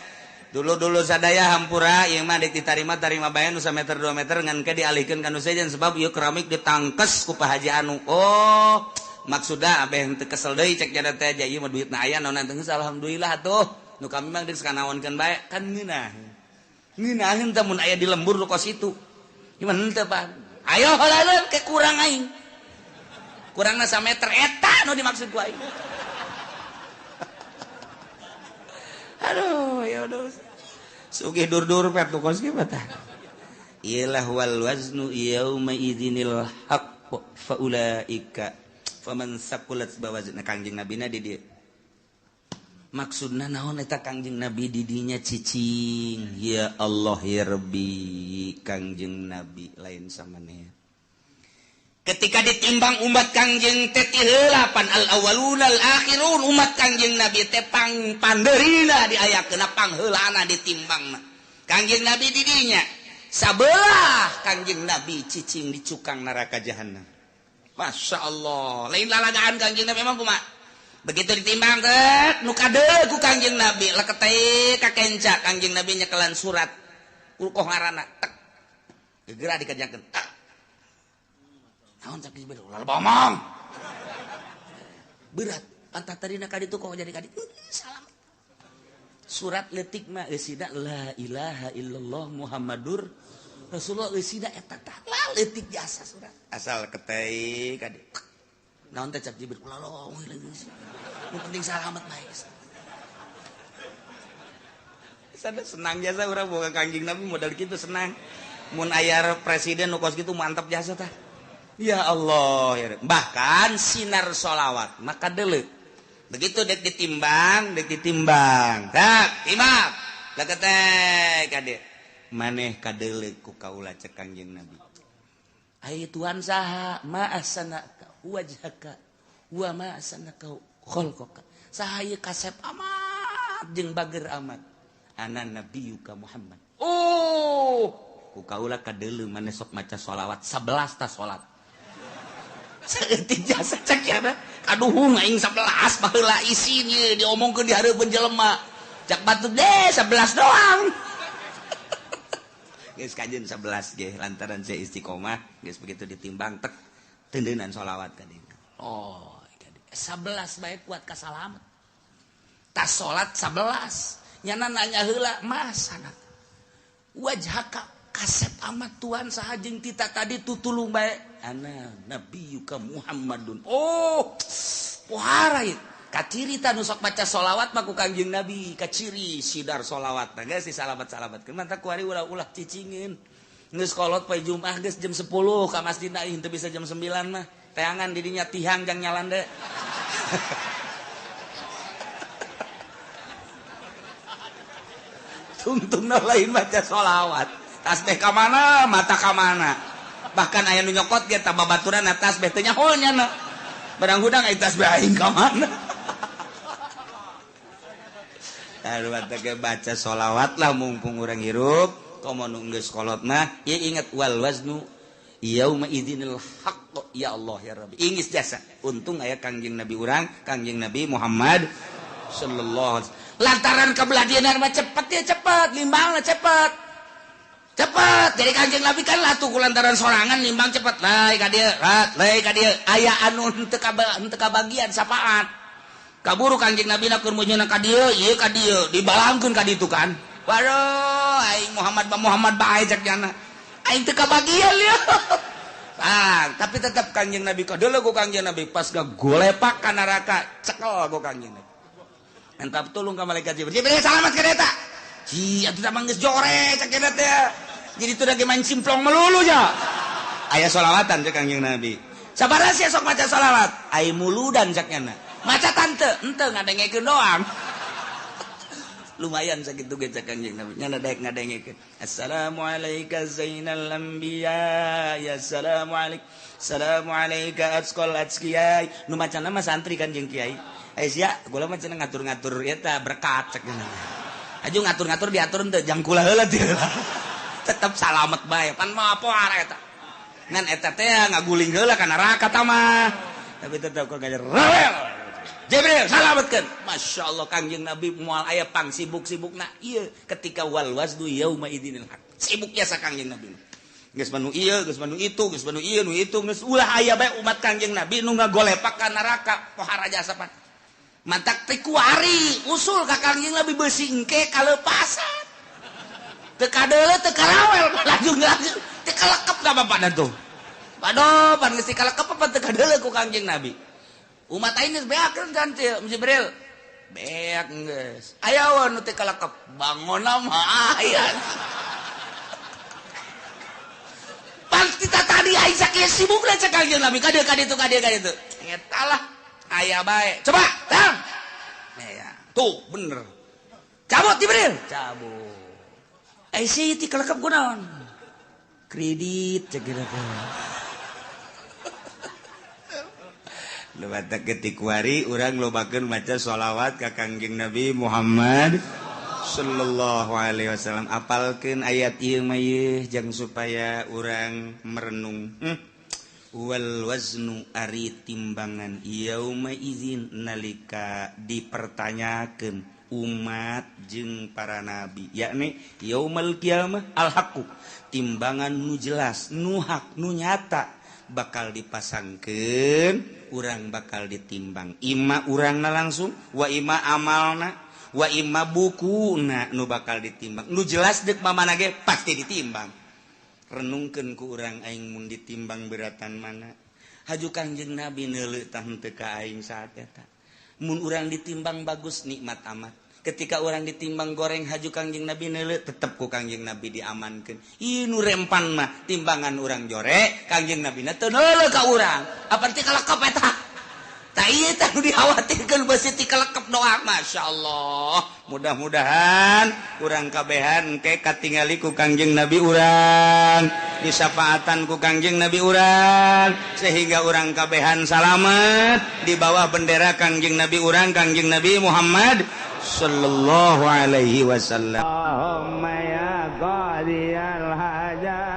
Dulu-dulu sadaya hampura ieu mah deuk ditarima tarima bae nu sameter 2 meter ngan ke dialihkeun ka nu sejen sebab ieu keramik ditangkes ku Pak Haji anu. Oh, maksudna abeh teu kesel deui cek jada teh aja ieu mah duitna aya naon teh geus alhamdulillah atuh. Nu kami mah geus kanaonkeun bae kan ngeunah. Ngeunaheun teh mun aya di lembur nu kos itu. Gimana henteu Pak? Ayo heula ke kurang aing. Kurangna sameter eta nu dimaksud ku aing. Aduh, ya udah. Sugih dur-dur pet nu kos kieu tah. Ilah wal waznu yauma idzinil haqq fa ulaika faman saqulat bawazna. Kangjeng Nabina di dieu. Maksudna naon eta Kangjeng Nabi di dinya cicing? Ya Allah ya Rabbi, Kangjeng Nabi lain samaneh. Ketika ditimbang umat Kangjeng teh ti heula pan al awwalun al akhirun umat Kangjeng Nabi teh pang pandeurina diayakeun pangheulana ditimbangna. Kangjeng Nabi di dinya sabelah Kangjeng Nabi cicing di cukang neraka jahanam. Masya Allah, lain lalagaan Kangjeng Nabi emang kumaha? Begitu ditimbang teh nu kadeul ku Kangjeng Nabi leketeh ka kenca Kangjeng Nabi nyekelan surat ulkoh ngaranna tek gegera dikajakeun. Naon cak Jibril ulah bomong. Berat, pantat tadina ka ditu kok jadi ka ditu. Salam. Surat leutik mah eusina la ilaha illallah Muhammadur Rasulullah eusina eta tah leutik jasa surat. Asal ketei ka ditu. Naon teh cak Jibril ulah lomong geus. Nu penting salamet bae. Sana senang jasa urang boga Kangjeng Nabi modal kitu senang. Mun aya presiden nu kos kitu mantap jasa tah. Ya Allah, ya. Bahkan sinar sholawat maka deuleu. Begitu dek ditimbang, tak timbang. Leketek kade. Maneh kadeuleu ku kaula cek Kangjeng Nabi. Ai Tuhan saha ma ahsanaka wajhaka wa ma ahsanaka khalqaka. Saha ieu kasep amat jeung bager amat. Ana nabiyuka Muhammad. Oh, ku kaula kadeuleu maneh sok maca sholawat 11 ta salat. Saeutik jasa cek ya kaduhung aing 11 baheula isin ieu diomongkeun di hareupeun jelema. Cak batu deh 11 doang. Geus kajeun 11 ge lantaran saya istiqomah geus begitu ditimbang tek tendeunan sholawat ka dieu. Oh, 11 bae kuat ka salamet. Tas salat 11. Nyana nanya heula mas anak. Wajhaka kasep amat Tuhan saha jeung tita tadi tutulung bae. Ana nabiyuka Muhammadun. Oh, pohara ieu. Kaciri ta nu sok maca sholawat mah ku Kangjeng Nabi, kaciri sidar sholawat. Nah geus disalamat-salamatkeun. Mantap ku ari ulah-ulah cicingeun. Geus kolot poe Jumat geus jam 10 ka masjid aing teu bisa jam 9 mah. Teangan di dinya tihang jang nyalande. Tungtungna lain maca sholawat. Tasbih ka mana, mata ka mana. Bahkan aya nu nyokot ge ta babaturan tasbih teh nyaho nya na. Barang hudang aya tasbih aing ka mana. Aduh teh baca sholawat lah mumpung urang hirup, komo nu geus kolot mah ieu inget wal waznu yauma idzinil haqq ya Allah ya Rabbi. Ingis jasa. Untung aya Kangjeng Nabi urang, Kangjeng Nabi Muhammad sallallahu alaihi wasallam. Lantaran kebelah mah cepet ya cepet, limbangna cepet. Cepet jadi Kangjeng Nabi kan latuh ku lantaran sorangan nimbang cepet lae ka dieu, rat lae ka dieu. Aya anu henteu kabagian sapaat. Kaburu Kangjeng Nabi na keur meunyeuna ka dieu, ieu ka dieu, dibalangkeun ka ditu kan. Waduh, aing Muhammad ba Muhammad bae cek jana. Aing teu kabagian ieu. Ah, tapi tetap Kangjeng Nabi kadeuleu ku Kangjeng Nabi pas gagolepak ka neraka, cekel ku Kangjeng Nabi. Entap tulung ka malaikat Jibril. Jibril salamat ka eta. Ci, atuh mah geus jore cek eta teh. Jadi teu lagi main simplong melulu ja. Aya sholawatan cek Kangjeng Nabi. Sabaraha sia sok maca sholawat? Ai muludan cek nyana. Maca tante, henteu ngadengekeun doang. Lumayan sakitu ge cek Kangjeng Nabi. Nyana daek ngadengekeun. Assalamualaika zainal anbiya, ya assalamualaik. Assalamualaika atqal atqiyai. Nu macana mah santri kan jeung kiai. Eh sia, kula mah cenah ngatur-ngatur eta berkat cek nyana. Aju ngatur-ngatur diatur henteu jang kula heula teu. Tetep salamet bae. Pan mah poar eta. Ngan eta teh ngaguling heula ka neraka ta mah. Tapi tetep kok gajer rawel. Jibril salametkeun. Masya Allah Kangjeng Nabi moal aya pang sibuk-sibukna ieu ketika wal waznu yauma idzinil haq. Sibuk biasa Kangjeng Nabi. Geus manu ieu, geus manu itu, geus manu ieu, nu itu, geus ulah aya bae umat Kangjeng Nabi nu ngagolepak ka neraka pohara jasa pan. Mantak teh kuari usul ka Kangjeng Nabi beusi engke kalepasan. Teu kadeuleu teu karawel laju-laju teu kalekep ka bapakna tuh. Waduh, pan geus kalekep apa teu kadeuleu ku Kangjeng Nabi. Umat aing geus beak kan teu Jibril. Beak geus. Aya we nu teu kalekep, bangonna mah aya. Pan kita tadi aing sakieu sibukna cek Kangjeng Nabi ka dieu ka ditu ka dieu ka ditu. Eta lah aya bae. Coba, tang. Ya, tuh bener. Cabut Jibril, cabut. Eh sih ti kalekep kunaon? Kredit cek teh. Lewat ketik wari urang lobakeun maca sholawat ka Kangjeng Nabi Muhammad sallallahu alaihi wasallam. Apalkeun ayat ieu mah ieu jang supaya urang merenung. Wal waznu ari timbangan yauma idzin nalika dipertanyakeun umat jeung para nabi, yakni yaumal qiyamah al haqqu, timbangan nu jelas, nu hak, nu nyata bakal dipasangkeun, urang bakal ditimbang. Ima urangna langsung, wa ima amalna, wa ima bukuna nu bakal ditimbang. Nu jelas deuk mamana ge pasti ditimbang. Renungkeun ku urang aing mun ditimbang beratan mana. Haju Kangjeng Nabi neuleuh tah henteu ka aing saat eta. Mun urang ditimbang bagus nikmat amat. Ketika orang ditimbang goreng haju Kangjeng Nabi neuleuh tetep ku Kangjeng Nabi diamankeun. Ieu nu rempan mah timbangan urang jore, Kangjeng Nabi na teu neuleuh ka urang. Apa ti kalekep eta? Tah ieu teh nu dikhawatirkeun beusi ti kalekep doang. Masyaallah. Mudah-mudahan urang kabehan engke katingali ku Kangjeng Nabi urang, disafaatan ku Kangjeng Nabi urang, sehingga urang kabehan salamet di bawah bendera Kangjeng Nabi urang, Kangjeng Nabi Muhammad sallallahu alaihi wasallam. Allahumma ya qadiyal hajat.